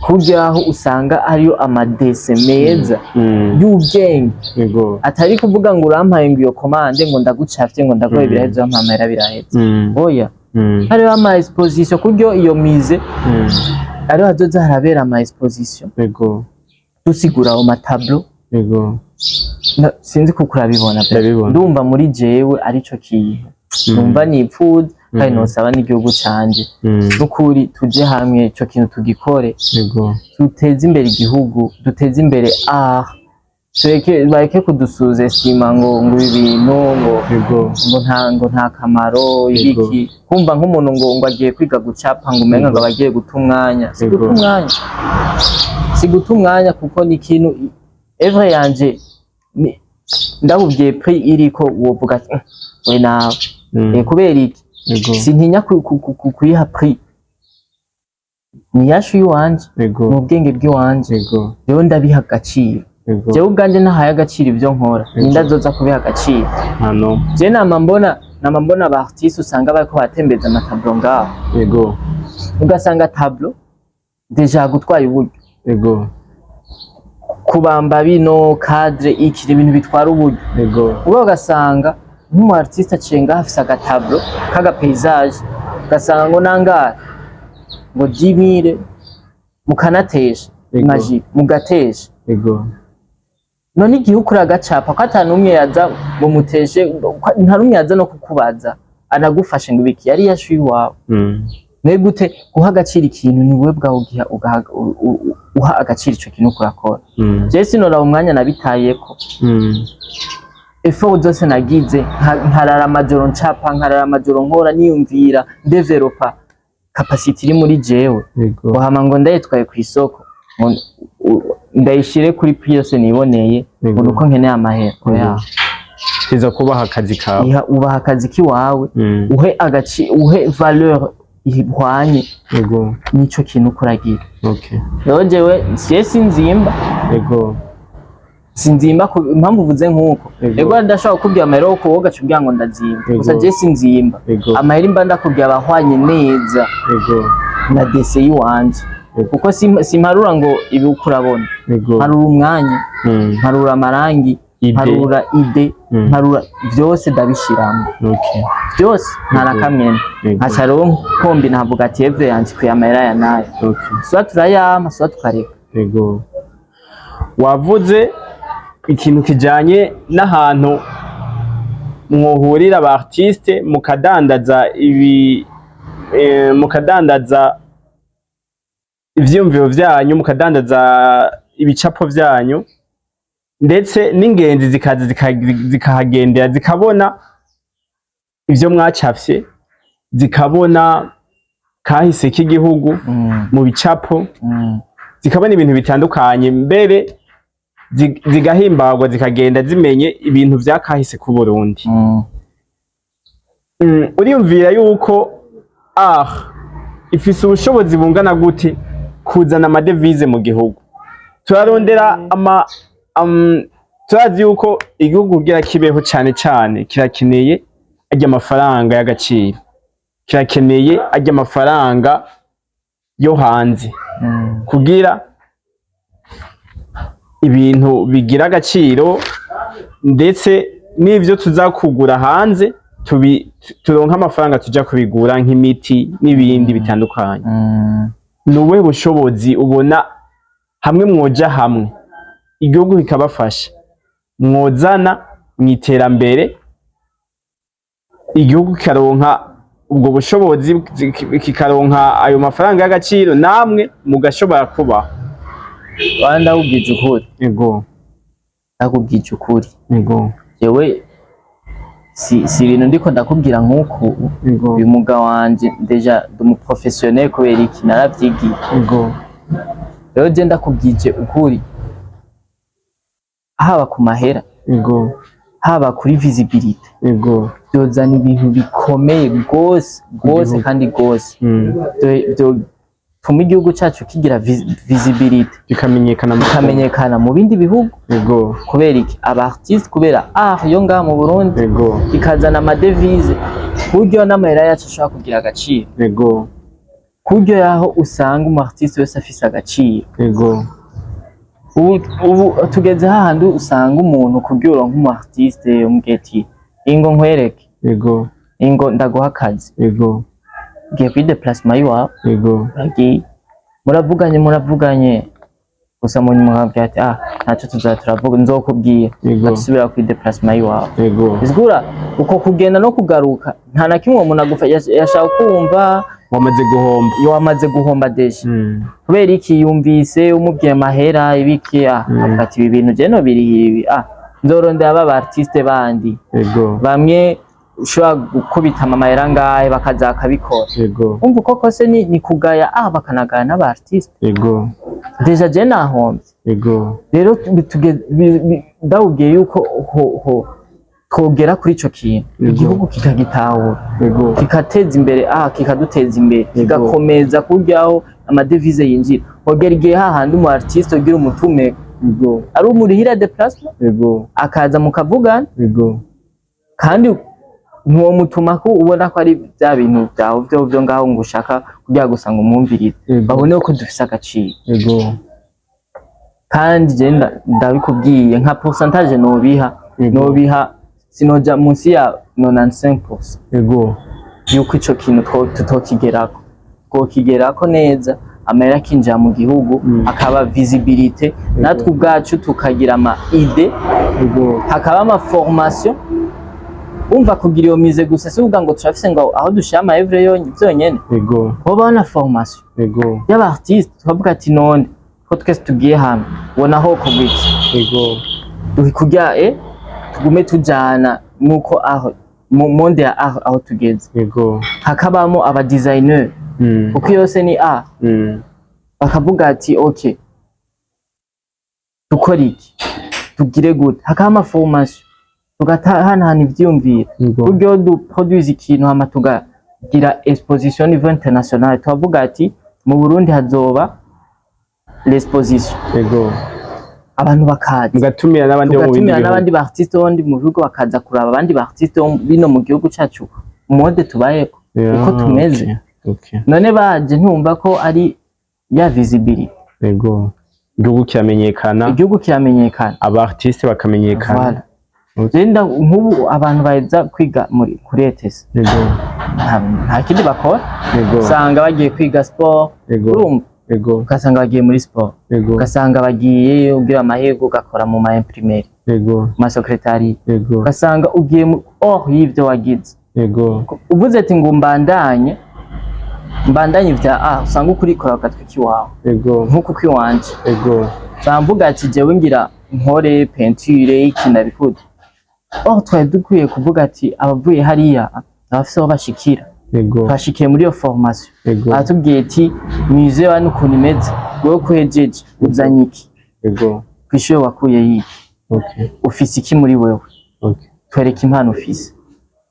kugira aho usanga hariyo ama dessins meza y'ubwenge, atari kuvuga ngo urampaye ngo iyo commande, ngo ndagucafye, ngo ndaguhe, biraheze, wampaye amahera biraheze. Oya. Hariho ama exposition, kuryo iyo musée ariho hazoza harabera ama exposition, dusigura ayo ma tableau. Sinzi kuko urabibona pe. Ndabibona. Ndumva muri jewe arico kintu numva nipfuza kandi nosaba n'igihugu canje, n'ukuri tuje hamwe ico kintu tugikore, duteze imbere igihugu, duteze imbere art, tureke bareke kudusuzestima ngo ibi bintu ngo ngo nta kamaro, ibiki, kumva nk'umuntu ngo agiye kwiga gucapa, ngo umenga ngo abagiye guta umwanya. Si guta umwanya, si guta umwanya, kuko ni ikintu œuvre yanje ndakubwiye prix iriko wovuga ati: We nawe." Kubera iki? Sintinya kuyiha prix, ni yashu y'iwanje, ni ubwenge bw'iwanje. Rero ndabiha agaciro. Jewe ubwanjye ntahaye agaciro ibyo nkora, ninde azoza kubiha agaciro? Hano. Je nama mbona aba artiste usanga bariko batembeza ama tableau ngaho, ugasanga tableau déjà gutwaye uburyo, kubamba bino cadre, iki, ibintu bitwara uburyo. Ubwo ugasanga nk'umu artiste aciye ngaho afise aga tableau k'aga paysage, ugasanga ngo nangara ngo 10 000, mukanatesha. Imagine mugatesha. None igihe ukora agacapa ko ata n'umwe yaza ngo muteshe, nta n'umwe yaza no kukubaza anagufashe ngo ibiki, yari yashuye iwawe. Nawe gute guha agaciro ikintu? Ni wowe bwawe ugiha uha agaciro ico kintu kurakora. Jewe sinoraba umwanya nabitayeko, effort zose nagize, nkarara amajoro ncapa, nkarara amajoro nkora, niyumvira, ndevelopa capacity iri muri jewe, ngo hama ngo ndayitwaye ku isoko, ngo ndayishire kuri prix yose niboneye, ngo nuko nkeneye amahera. Oya. Tiza kubaha akazi kawe. Iha, ubaha akazi kiwawe, uhe uhe valeur ihwanye n'ico kintu ukuragira. Rero jewe siye sinzimba. Sinzimba ku impamvu uvuze nk'uko. Ego, ndashobora kukubwira amahera yo kuwoga ugaca umbwira ngo ndazimba. Gusa je sinzimba. Amahera imba ndakubwira abahwanye neza na dessin y'iwanje, kuko simparura ngo ibi uko urabona, mparura umwanya, mparura amarangi, Idée. mparura idée, mparura vyose, ndabishiramo byose, nta na kamwe. Nkaca rero nkombi navuga ati œuvre yanje ikwiye amahera ya nayo, soit turayampa, soit tukareka. Ego. Wavuze ikintu kijanye n'ahantu mwohurira aba artiste mukadandaza ibi, mukadandaza ivyiyumviro vyanyu, mukadandaza ibicapo vyanyu, ndetse n'ingenzi zikaza zikahagendera, zikabona ivyo mwacafye, zikabona kahise k'igihugu mu bicapo, zikabona ibintu bitandukanye, mbere zigahimbagwa, zikagenda zimenye ibintu vya kahise ku Burundi. Uriyumvira yuko art ifise ubushobozi bungana gute kuzana amadevize mu gihugu? Turarondera ama turazi yuko igihugu kugira kibeho cane cane kirakeneye arya amafaranga y'agaciro, kirakeneye arya amafaranga yo hanze kugira ibintu bigira agaciro, ndetse n'ivyo tuza kugura hanze turonka amafaranga tuja kubigura, nk'imiti n'ibindi bitandukanye. Ni ubuhe bushobozi ubona hamwe mwoja hamwe, igihugu kikabafasha, mwozana mu iterambere, igihugu kikaronka ubwo bushobozi, kikaronka ayo mafaranga y'agaciro, namwe mugashobora kubaho? Bana, ndakubwije ukuri. Ego. Ndakubwije ukuri. Ego. Jewe si ibintu ndiko ndakubwira nk'uku. Uyu mwuga wanje déjà ndi umu professionnel. Kubera iki? Naravyigiye. Rero je ndakubwije ukuri, haba ku mahera, haba kuri visibility, byozana ibintu bikomeye gose gose Igihugu. kandi gose. Vyotuma igihugu cacu kigira visibility, kikamenyekana kikamenyekana mu bindi bihugu. Kubera iki? Aba artiste, kubera art yo ngaha mu Burundi, ikazana ama devises, buryo n'amahera yacu ashobora kugira agaciro, kuryo yaho usanga umu artiste wese afise agaciro. Ubu tugeze hahandi usanga umuntu kugira uronke umu artiste umubwiye ati: "Ingo nkwereke, ingo ndaguha akazi." Ugiye kuri déplacement y'iwawe, uragiye, muravuganye, muravuganye gusa, mu nyuma ukabwira ati: "Ah, ntacyo, tuzaba turavuga, nzokubwira." Ugasubira kuri déplacement y'iwawe. Bisigura uko kugenda no kugaruka nta na kimwe uwo muntu yashaka kumva. Wamaze guhomba. Iyo wamaze guhomba déjà. Kubera iki? Yumvise umubwiye amahera ibiki, ah, avuga ati: "Ibi bintu je no biri ibi, ah, nzorondera aba artiste bandi." Bamwe ushobora gukubita amahera ngahe bakaza bakabikora. Umva uko kose ni kugaya, ah, bakanagaya n'aba artiste. Déjà je nahomvye. Rero ndawubwiye yuko ho twogera kuri ico kintu, igihugu kikagitahura, kikateza imbere, ah, kikaduteza imbere, kigakomeza kuryaho ama devises yinjira, hogera igihe hahandi umu artiste ugira umutume ari umurihira déplacement, akaza mukavugana, kandi ntiwomutuma ko ubona ko ari bya bintu byawe byo ngaho ngo ushaka kugira gusa ngo umwumvirize, babone ko dufise agaciro. Kandi je ndabikubwiye, nka pourcentage nobiha, nobiha sinoja munsi ya 95% yuko ico kintu tutokigerako, twokigerako neza, amahera akinjira mu gihugu, akaba visibilité, natwe ubwacu tukagira ama idées, hakaba ama formation. Umva, kugira iyo musée gusa si ukuvuga ngo turafise ngo aho dushira ama œuvres vyonyene. Hobaho na formation y'aba artiste, tukavuga ati: "None ko twese tugiye hamwe, ubona ho kogwa iki?" Kugira tugume tujana nuko aho mu monde ya art aho tugeze, hakabamo aba designer, kuko yose ni art, bakavuga ati: "Ok, dukora iki, tugire gute?" Hakaba ama formation, tugahanahana ivyiyumviro, buryo du produise ikintu, hama tugagira exposition niveau international, tukavuga ati: "Mu Burundi hazoba l'exposition." Abantu bakaza, mugatumira n'abandi bo mu bindi tugatumira bihugu. N'abandi ba artiste bondi mu bihugu bakaza kuraba abandi ba artiste bo bino mu gihugu cacu, mode tubayeko, uko tumeze. None baje, ntumva ko ari ya visibility? Yego, igihugu kiramenyekana. Igihugu kiramenyekana. Aba artiste bakamenyekana. Voilà. Genda, nk'ubu abantu baheza kwiga muri kuri ETS, nta kindi bakora, usanga bagiye kwiga sport. Urumva, ugasanga bagiye muri sport, ugasanga bagiye, ugira amahirwe ugakora mu ma imprimerie, mu ma secrétariat, ugasanga ugiye mu hors y'ivyo wagize. Uvuze ati ngo mbandanye, mbandanye vya ah, usanga ukurikora agatwi kiwawe, nk'uko kwiwanje. Usanga mvuga ati: "Jewe ngira nkore peinture iki, ndabikuze." Oh, twari dukwiye kuvuga ati abavuye hariya abafise aho bashikira, twashikiye muri iyo formation, aratubwiye ati: "Musée hano ukuntu imeze, wewe kuhejeje uzanye iki? Kw'ishure wakuye yiki? Ufise iki muri wewe? Twereke impano ufise."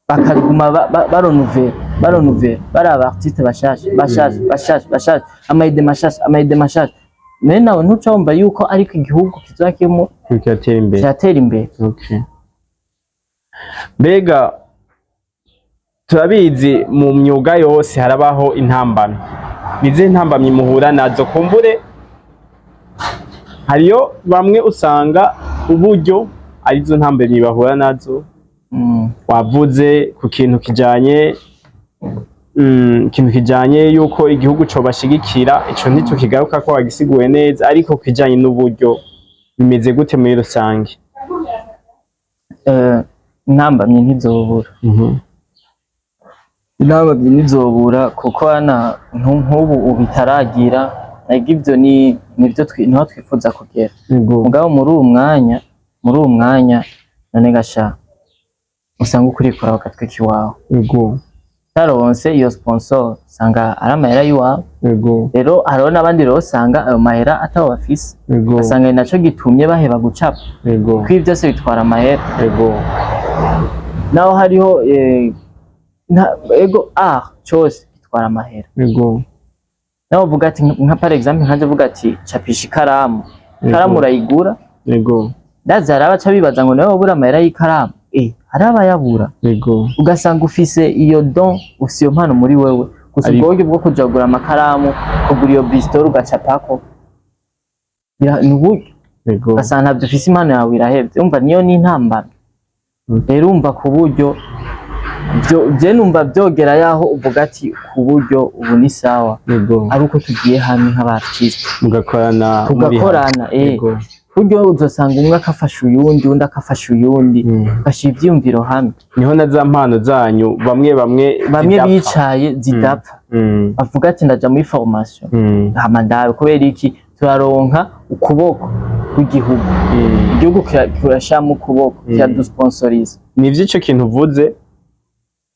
Bakaguma baronuvera, baronuvera, bari aba artiste bashasha, bashasha, bashasha, bashasha, ama idées mashasha, ama idées mashasha. None nawe ntuca wumva yuko ariko igihugu kizoba kirimo kiratera imbere. Kiratera imbere. Okay. Mbega turabizi, mu myuga yose harabaho intambamyi. Ni izihe ntambamyi muhura nazo? Kumbure hariyo bamwe usanga uburyo arizo ntambamyi bahura nazo. Wavuze ku kintu kijanye yuko igihugu cobashigikira, ico ntitukigaruka ko wagisiguye neza, ariko kijanye n'uburyo bimeze gute muri rusange? Intambamyi ntizobura. Intambamyi ntizobura, kuko hana nk'ubu ubitaragira, ariko ivyo ni nivyo niho twifuza kugera. Mugabo muri uwo mwanya none gasha usanga ukurikora bagatwika iwawe. Utaronse iyo sponsor, usanga ari amahera y'iwawe. Rero hariho n'abandi rero usanga ayo mahera atabo bafise, ugasanga ni naco gitumye baheba gucapa, kuko ibi byose bitwara amahera. Naho hariho ego, art cose gitwara amahera. Naho uvuga ati, nka par exemple nkaje uvuga ati capisha ikaramu, ikaramu urayigura. Ndazi hari abaca bibaza ngo nawe wabura amahera y'ikaramu, hari abayabura. Ugasanga ufise iyo don, ufise iyo mpano muri wewe gusa, ubwo buryo bwo kuja kugura amakaramu, kugura iyo bistore ugacapako, ni uburyo. Ugasanga ntabyo ufise, impano yawe irahevye. Umva, niyo ni intambamyi. Rero umva, ku buryo je numva vyogera yaho uvuga ati ku buryo ubu ni sawa, ari uko tugiye hamwe nk'aba artiste, mugakorana muri hamwe. Tugakorana. Buryo uzosanga umwe akafasha uyundi, undi akafasha uyundi, bashira ivyiyumviro hamwe. Niho na za mpano zanyu bamwe bamwe bamwe zidapfa. Bicaye zidapfa. Bavuga ati ndaja muri formation, hama ndabe. Kubera iki? Turaronka ukuboko kw'igihugu. Igihugu kirashiramo ukuboko, kiradusponsoriza. Nivyo, ico kintu uvuze,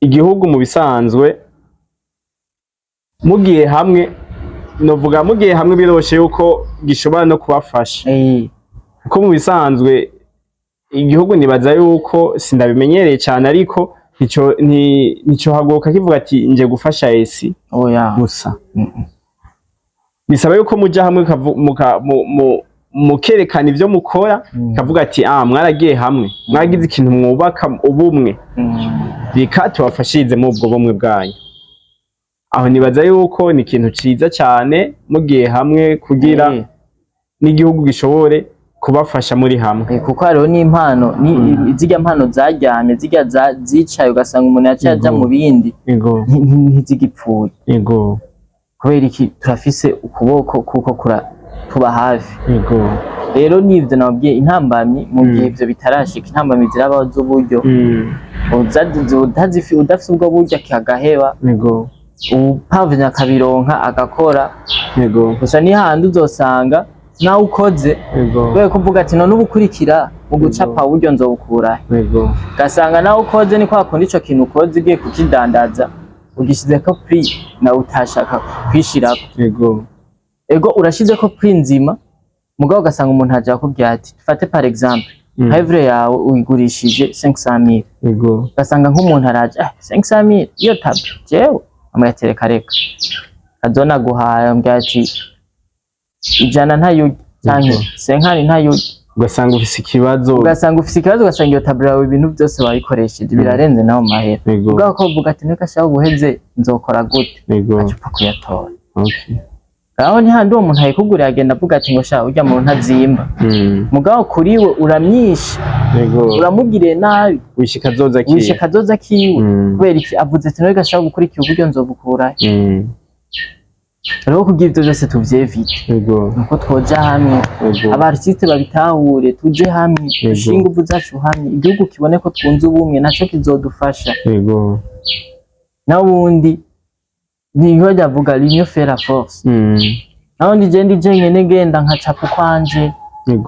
igihugu mu bisanzwe mugiye hamwe, novuga mugiye hamwe biroshe yuko gishobora no kubafasha, kuko mu bisanzwe igihugu nibaza yuko sindabimenyereye cyane, ariko ntico haguruka kivuga ati nje gufasha esi Oya. gusa. Bisaba yuko muja hamwe mukerekana ivyo mukora, kavuga ati ah, mwaragiye hamwe, mwaragize ikintu mwubaka ubumwe, reka tubafashirize muri ubwo bumwe bwanyu. Aho nibaza yuko ni ikintu ciza cyane mugiye hamwe kugira n'igihugu gishobore kubafasha muri hamwe. Kuko hariho n'impano zirya mpano zaryamye, zirya zicaye, ugasanga umuntu yaciye aja mu bindi, ntizigipfuye. Kubera iki? Turafise ukuboko kuko tuba hafi. Rero nivyo nababwiye, intambamyi mu gihe ivyo bitarashika, intambamyi zirabaho z'uburyo. Udafise ubwo buryo akagaheba, upavye akabironka agakora. Gusa ni handi uzosanga nawe ukoze, kubera ko uvuga ati none ubukurikira mu gucapa uburyo nzobukurahe? Ugasanga nawe ukoze ni kwa kundi ico kintu ukoze ugiye kukidandaza ugishizeko prix nawe utashaka kwishirako. Ego, urashizeko prix nzima, mugabo ugasanga umuntu aje akubwira ati, dufate par exemple, nka œuvre yawe uyigurishije 500,000, ugasanga nk'umuntu araje, ah, 500,000 iyo tableau, jewe amwereka reka kazona guhaye, ambwira ati 100 ntayurya canke 50 ntayurya. Ugasanga ufise ikibazo. Ugasanga ufise ikibazo, ugasanga iyo tableau yawe ibintu byose wayikoresheje birarenze naho mahera. Ubwo ko uvuga ati neka shaho ubuheze nzokora gute? Aca upfa kuyatora. Aho ni handi uwo muntu ayikuguriye agenda avuga ati ngo sha, urya muntu ntazimba. Mugabo kuri we uramyishe, uramugiriye nabi. Wishe kazoza kiwe. Wishe kazoza kiwe. Kubera iki? Avuze ati none gashaka gukurikira uburyo nzobukurahe? Rero kugira ivyo byose tuvyevite, nuko twoja hamwe, aba artiste babitahure, tuje hamwe, dushinge inguvu zacu hamwe, igihugu kibone ko twunze ubumwe, naco kizodufasha. Naho ubundi niyo ndavuga, l'union fait la force. Naho ndi je jenyene ngenda nkacapa ukwanje,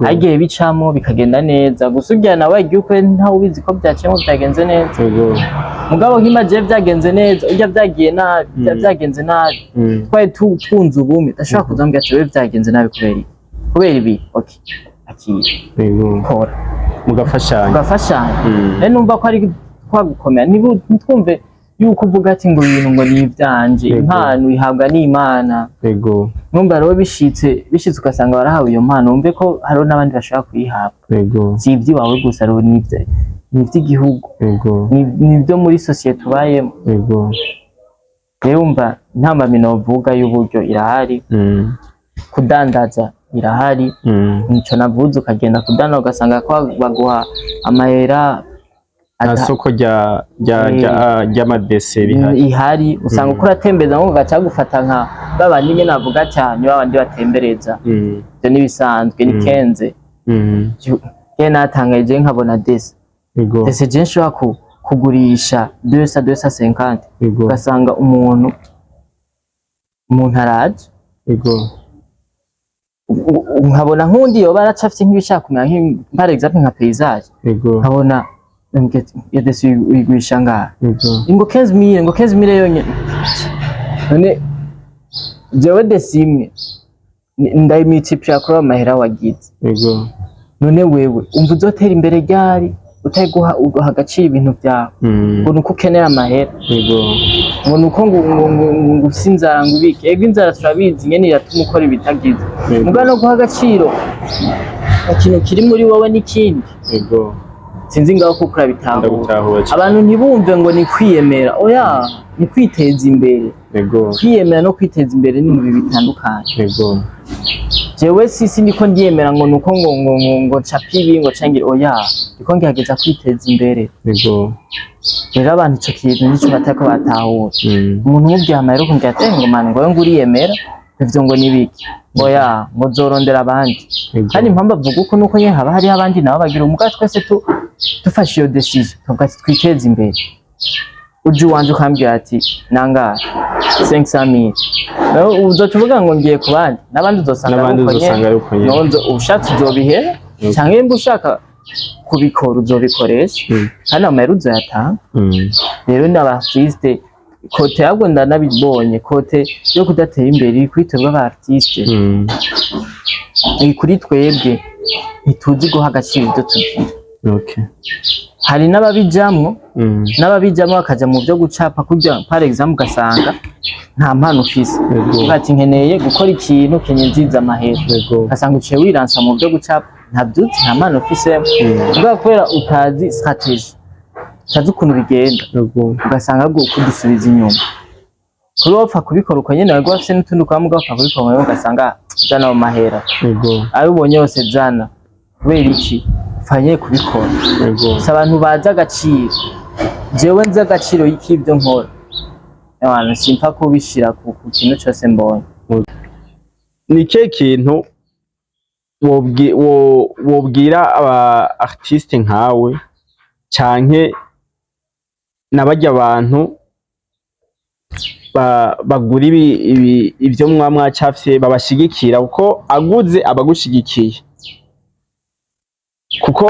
hagiye bicamo bikagenda neza, gusa urya nawe yagiye ukwe ntawe ubizi ko byaciyemo byagenze neza. Mugabo nk'imaje byagenze neza, urya byagiye nabi, byagenze nabi, twari twunze ubumwe, ndashobora kuza mbwira ati wewe byagenze nabi kubera iki, kubera ibi, okay, akira, kora. Mugafashanya. Tugafashanya. Rero numva ko ari twagukomera, ntitwumve Yuko uvuga ati ngo ibintu ngo ni ivyanje. Impano ihabwa n'Imana. Numva rero bishitse ugasanga barahawe iyo mpano, wumve ko hariho n'abandi bashobora kuyihabwa. Si ivy'iwawe gusa rero, ni ivy'igihugu, ni ibyo muri sosiyete ubayemo. Rero wumva intambamyi novuga y'uburyo irahari, kudandaza irahari. Nico navuze, ukagenda kudandaza ugasanga ko baguha amahera Nta soko ry'amadese rihari. Ihari, usanga uko uratembeza nko ugaca gufata nka babandi nyene bavuga cyane, babandi batembereza. Ivyo nibisanzwe, ni kenze. Je natangaye, je nkabona dessin, dessin je nshobora kugurisha 200, 250, ugasanga umuntu araje, nkabona nk'undi yoba aracafye nk'ibishaka kumera par exemple nka paysage, nkabona iyo dessin uyigurisha ngaha, ngo 15,000, ngo 15,000 yonyene. None jewe dessin imwe ndayimultiplier kuri ayo mahera wagize. None wewe umva uzotera imbere ryari utari guha ugaha agaciro ibintu byawe, ngo nuko ukeneye amahera, ngo nuko ngo ufise inzara, ngo ubike? Ego, inzara turabizi nyene iratuma ukora ibitagize. Muga no guha agaciro ikintu kiri muri wowe n'ikindi. Sinzi ngaho kuko urabitahura. Ndagutahura cyane. Abantu ntibumve ngo ni kwiyemera, oya, ni kwiteza imbere. Kwiyemera no kwiteza imbere ni ibintu bitandukanye. Jewe sisi ndiko ndiyemera ngo nuko ngo ncapa ibi ngo cangira, oya, ndiko ngerageza kwiteza imbere. Rero abantu ico kintu nico batariko batahura. Umuntu umubwiye amahera ukongera ati: "Eh, ngo mani, ngo ngo uriyemera ivyo, ngo nibiki?" Ngo ya ngo zorondera abandi. Kandi impamvu avuga uko nuko nyene haba hariho abandi nabo bagira umuga. Twese dufashe iyo décision tukavuga ati twiteze imbere, uje uwanje ukambwira ati nangahe, 500,000, nawe uzoca uvuga ngo ngiye ku bandi, n'abandi uzosanga N'abandi ari uko uzosanga nyene. ari uko nyene. Nonzo ushatse uzobihera, canke nimba ushaka kubikora uzobikoresha, kandi amahera uzoyatanga. Rero n'aba artiste côté ahubwo ndanabibonye, côté yo kudatera imbere iri kuri twebwe aba artiste, iri kuri twebwe, ntituzi guha agaciro ibyo tugira. Hari n'ababijamwo, n'ababijamwo bakaja mu byo gucapa kurya, par exemple ugasanga nta mpano ufise, uvuga ati nkeneye gukora ikintu kinyiziza amahera, ugasanga uciye wiransa mu byo gucapa, ntavyuzi, nta mpano ufisemo. Ubwo kubera utazi stratégie, utazi ukuntu bigenda, ugasanga ahubwo kudusubiza inyuma. Kuri wapfa kubikora uko nyene, wari wafise n'utundi ukaba wapfa kubikora uko nyene, ugasanga zana mu mahera, ayo ubonye yose zana. Kubera iki upfanye kubikora? Gusa abantu bazi agaciro, jewe nzi agaciro k'ibyo nkora, abantu simpfa kubishira ku kintu cose mbonye. Ni ikihe kintu wobwira aba artiste nkawe canke n'abarya abantu bagura ivyo mwa mwacafye, babashigikira? Kuko aguze aba agushigikiye, kuko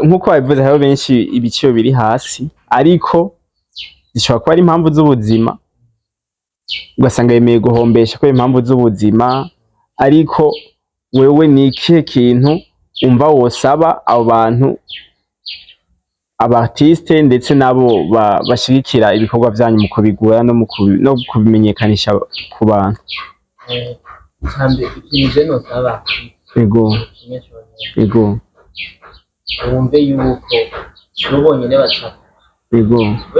nkuko babivuze, hariho benshi ibiciro biri hasi, ariko zishobora kuba ari impamvu z'ubuzima, ugasanga yemeye guhombesha kubera impamvu z'ubuzima. Ariko wewe ni ikihe kintu umva wosaba abo bantu, aba artiste ndetse n'abo bashigikira ibikorwa vyanyu mu kubigura no kubimenyekanisha ku bantu? Icambere, ikintu je nosaba kimwe conyene, wumve yuko sibo bonyene bacapa. We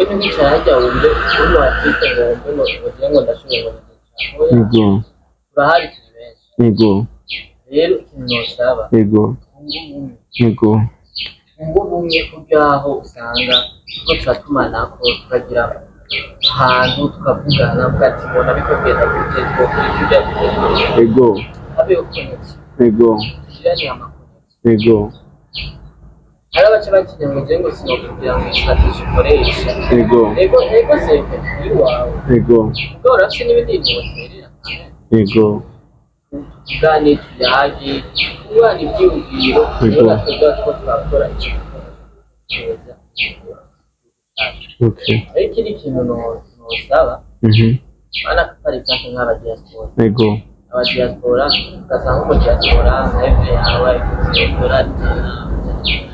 ntiwicara harya wumve uri artiste ngo wumve ngo je ngo ndashoboye, ngo ndaca. Oya, turahari, turi benshi. Rero ikintu nosaba, twunge ubumwe. Twunge ubumwe kuryaho usanga tuko turatumanako, tukagira ahantu tukavugana, uvuga ati mbona biko genda gute, twokora kurya gute, habeho connexion, tugirane ama connexion. Hari abaca batinya ngo je ngo sinokubwira ngo stratégie ukoresha. Ego, c'est iwawe. Mugabo urafise n'ibindi bintu woterera. Tuvugane, tuyage, twungurane ivyiyumviro. Rero natwe tuba turiko turakora ico gikorwa cyo guteza. Ariko ikindi kintu nosaba, bana, par exemple nk'aba diaspora, aba diaspora ugasanga nko diaspora nka œuvre yawe ayiguze idolari 100.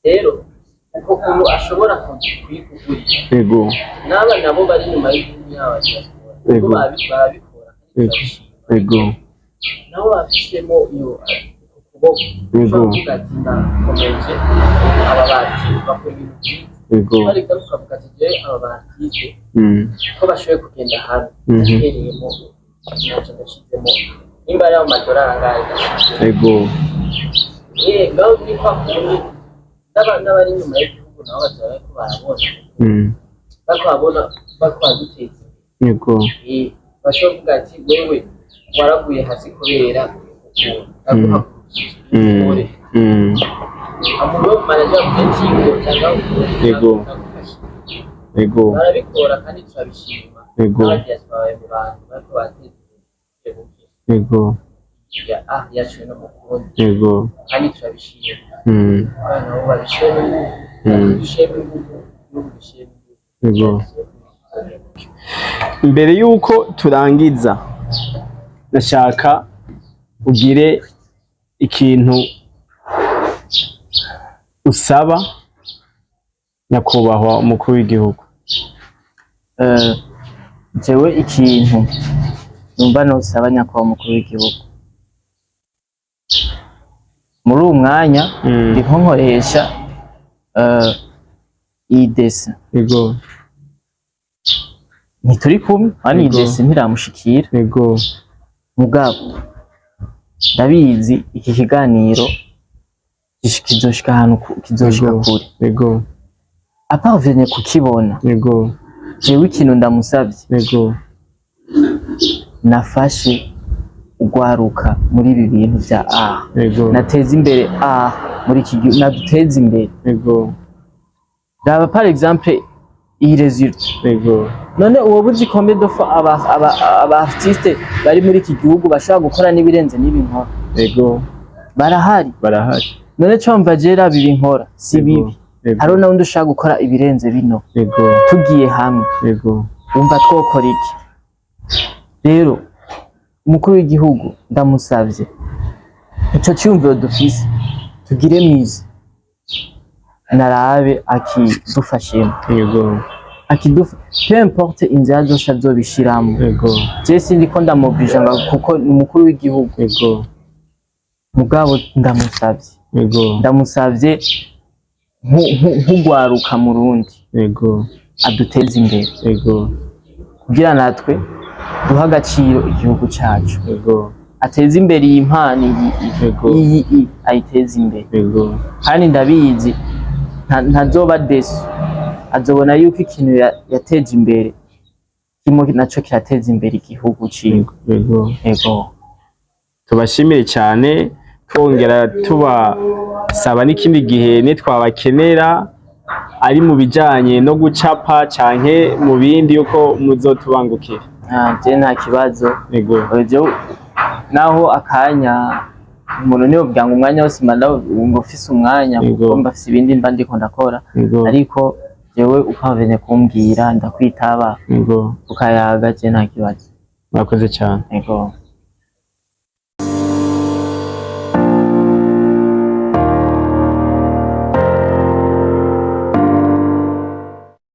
Rero Uko kuntu ashobora kuyikugurira. N'aba nabo bari inyuma y'igihugu, yaba diaspora, kuko barabikora kandi turabishima. Nabo bafisemo iyo uko kuboko, ushobora kuvuga ati: "Ndakomeje aba bati bakora ibintu byiza." Par exemple, ukavuga ati: "Jewe aba ba artiste ko bashoboye kugenda hano, ndatereyemo naco, ndashizemo nimba ari ayo madolari angahe, ndashizemo." Ngaho ni kwa kundi n'abari inyuma y'igihugu nabo bazaba bariko barabona, bariko barabona, bariko baraduteza imbere. Bashobora kuvuga ati: "Wewe waraguye hasi kubera ukuntu ndaguhagurukije, ukore." Umuntu wo manager avuze ati ngo cyangwa ndagufashije. Barabikora kandi turabishima. N'abadiaspora bari mu bantu bariko barateza imbere buke ya art yacu no mu Burundi, kandi turabishima. Abana nabo babishiremo ingufu, dushiremo ingufu, n'igihugu gishiremo ingufu. Mbere yuko turangiza, ndashaka ugire ikintu usaba nyakubahwa umukuru w'igihugu. Jewe ikintu numva nosaba nyakubahwa umukuru w'igihugu muri uwu mwanya, ndiko nkoresha iyi dessin. Ntituri kumwe hano, iyi dessin ntiramushikira, mugabo ndabizi iki kiganiro kizoshika ahantu kizoshika kure. Aparvenye kukibona, jewe ikintu ndamusavye, nafashe ugwaruka muri ibi bintu vya art, nateze imbere art muri iki gihugu, naduteze imbere. Raba par exemple iyi résultat. None uwo buzi combien de fois aba artiste bari muri iki gihugu bashobora gukora n'ibirenze n'ibi nkora? Barahari. Barahari. None comva je raba ibi nkora si bibi, hariho n'undi ushaka gukora ibirenze bino. Tugiye hamwe, wumva twokora iki? Rero umukuru w'igihugu ndamusavye, ico ciyumviro dufise tugire mizi, narabe akidufashemo, peu importe inzira zose azobishiramo. Je sindiko ndamubwija ngo kuko ni umukuru w'igihugu, mugabo ndamusavye, ndamusavye nk'ugwaruka mu Rundi, aduteze imbere, kugira natwe duhe agaciro igihugu cacu, ateze imbere iyi mpano iyi, iyi ayiteze imbere. Kandi ndabizi ntazoba déçu, azobona yuko ikintu yateje imbere kimwe naco kirateza imbere igihugu ciwe. Ego. Tubashimire cyane, twongera tubasaba n'ikindi gihe nitwabakenera, ari mu bijanye no gucapa canke mu bindi, yuko muzotubangukira. Je nta kibazo. Jewe naho akanya umuntu niyo ngo umwanya wose mba ngo ufise umwanya, kuko mba mfise ibindi mba ndiko ndakora, ariko jewe upavenye kumbwira ndakwitaba, tukayaga, je nta kibazo. Murakoze cyane. Ego.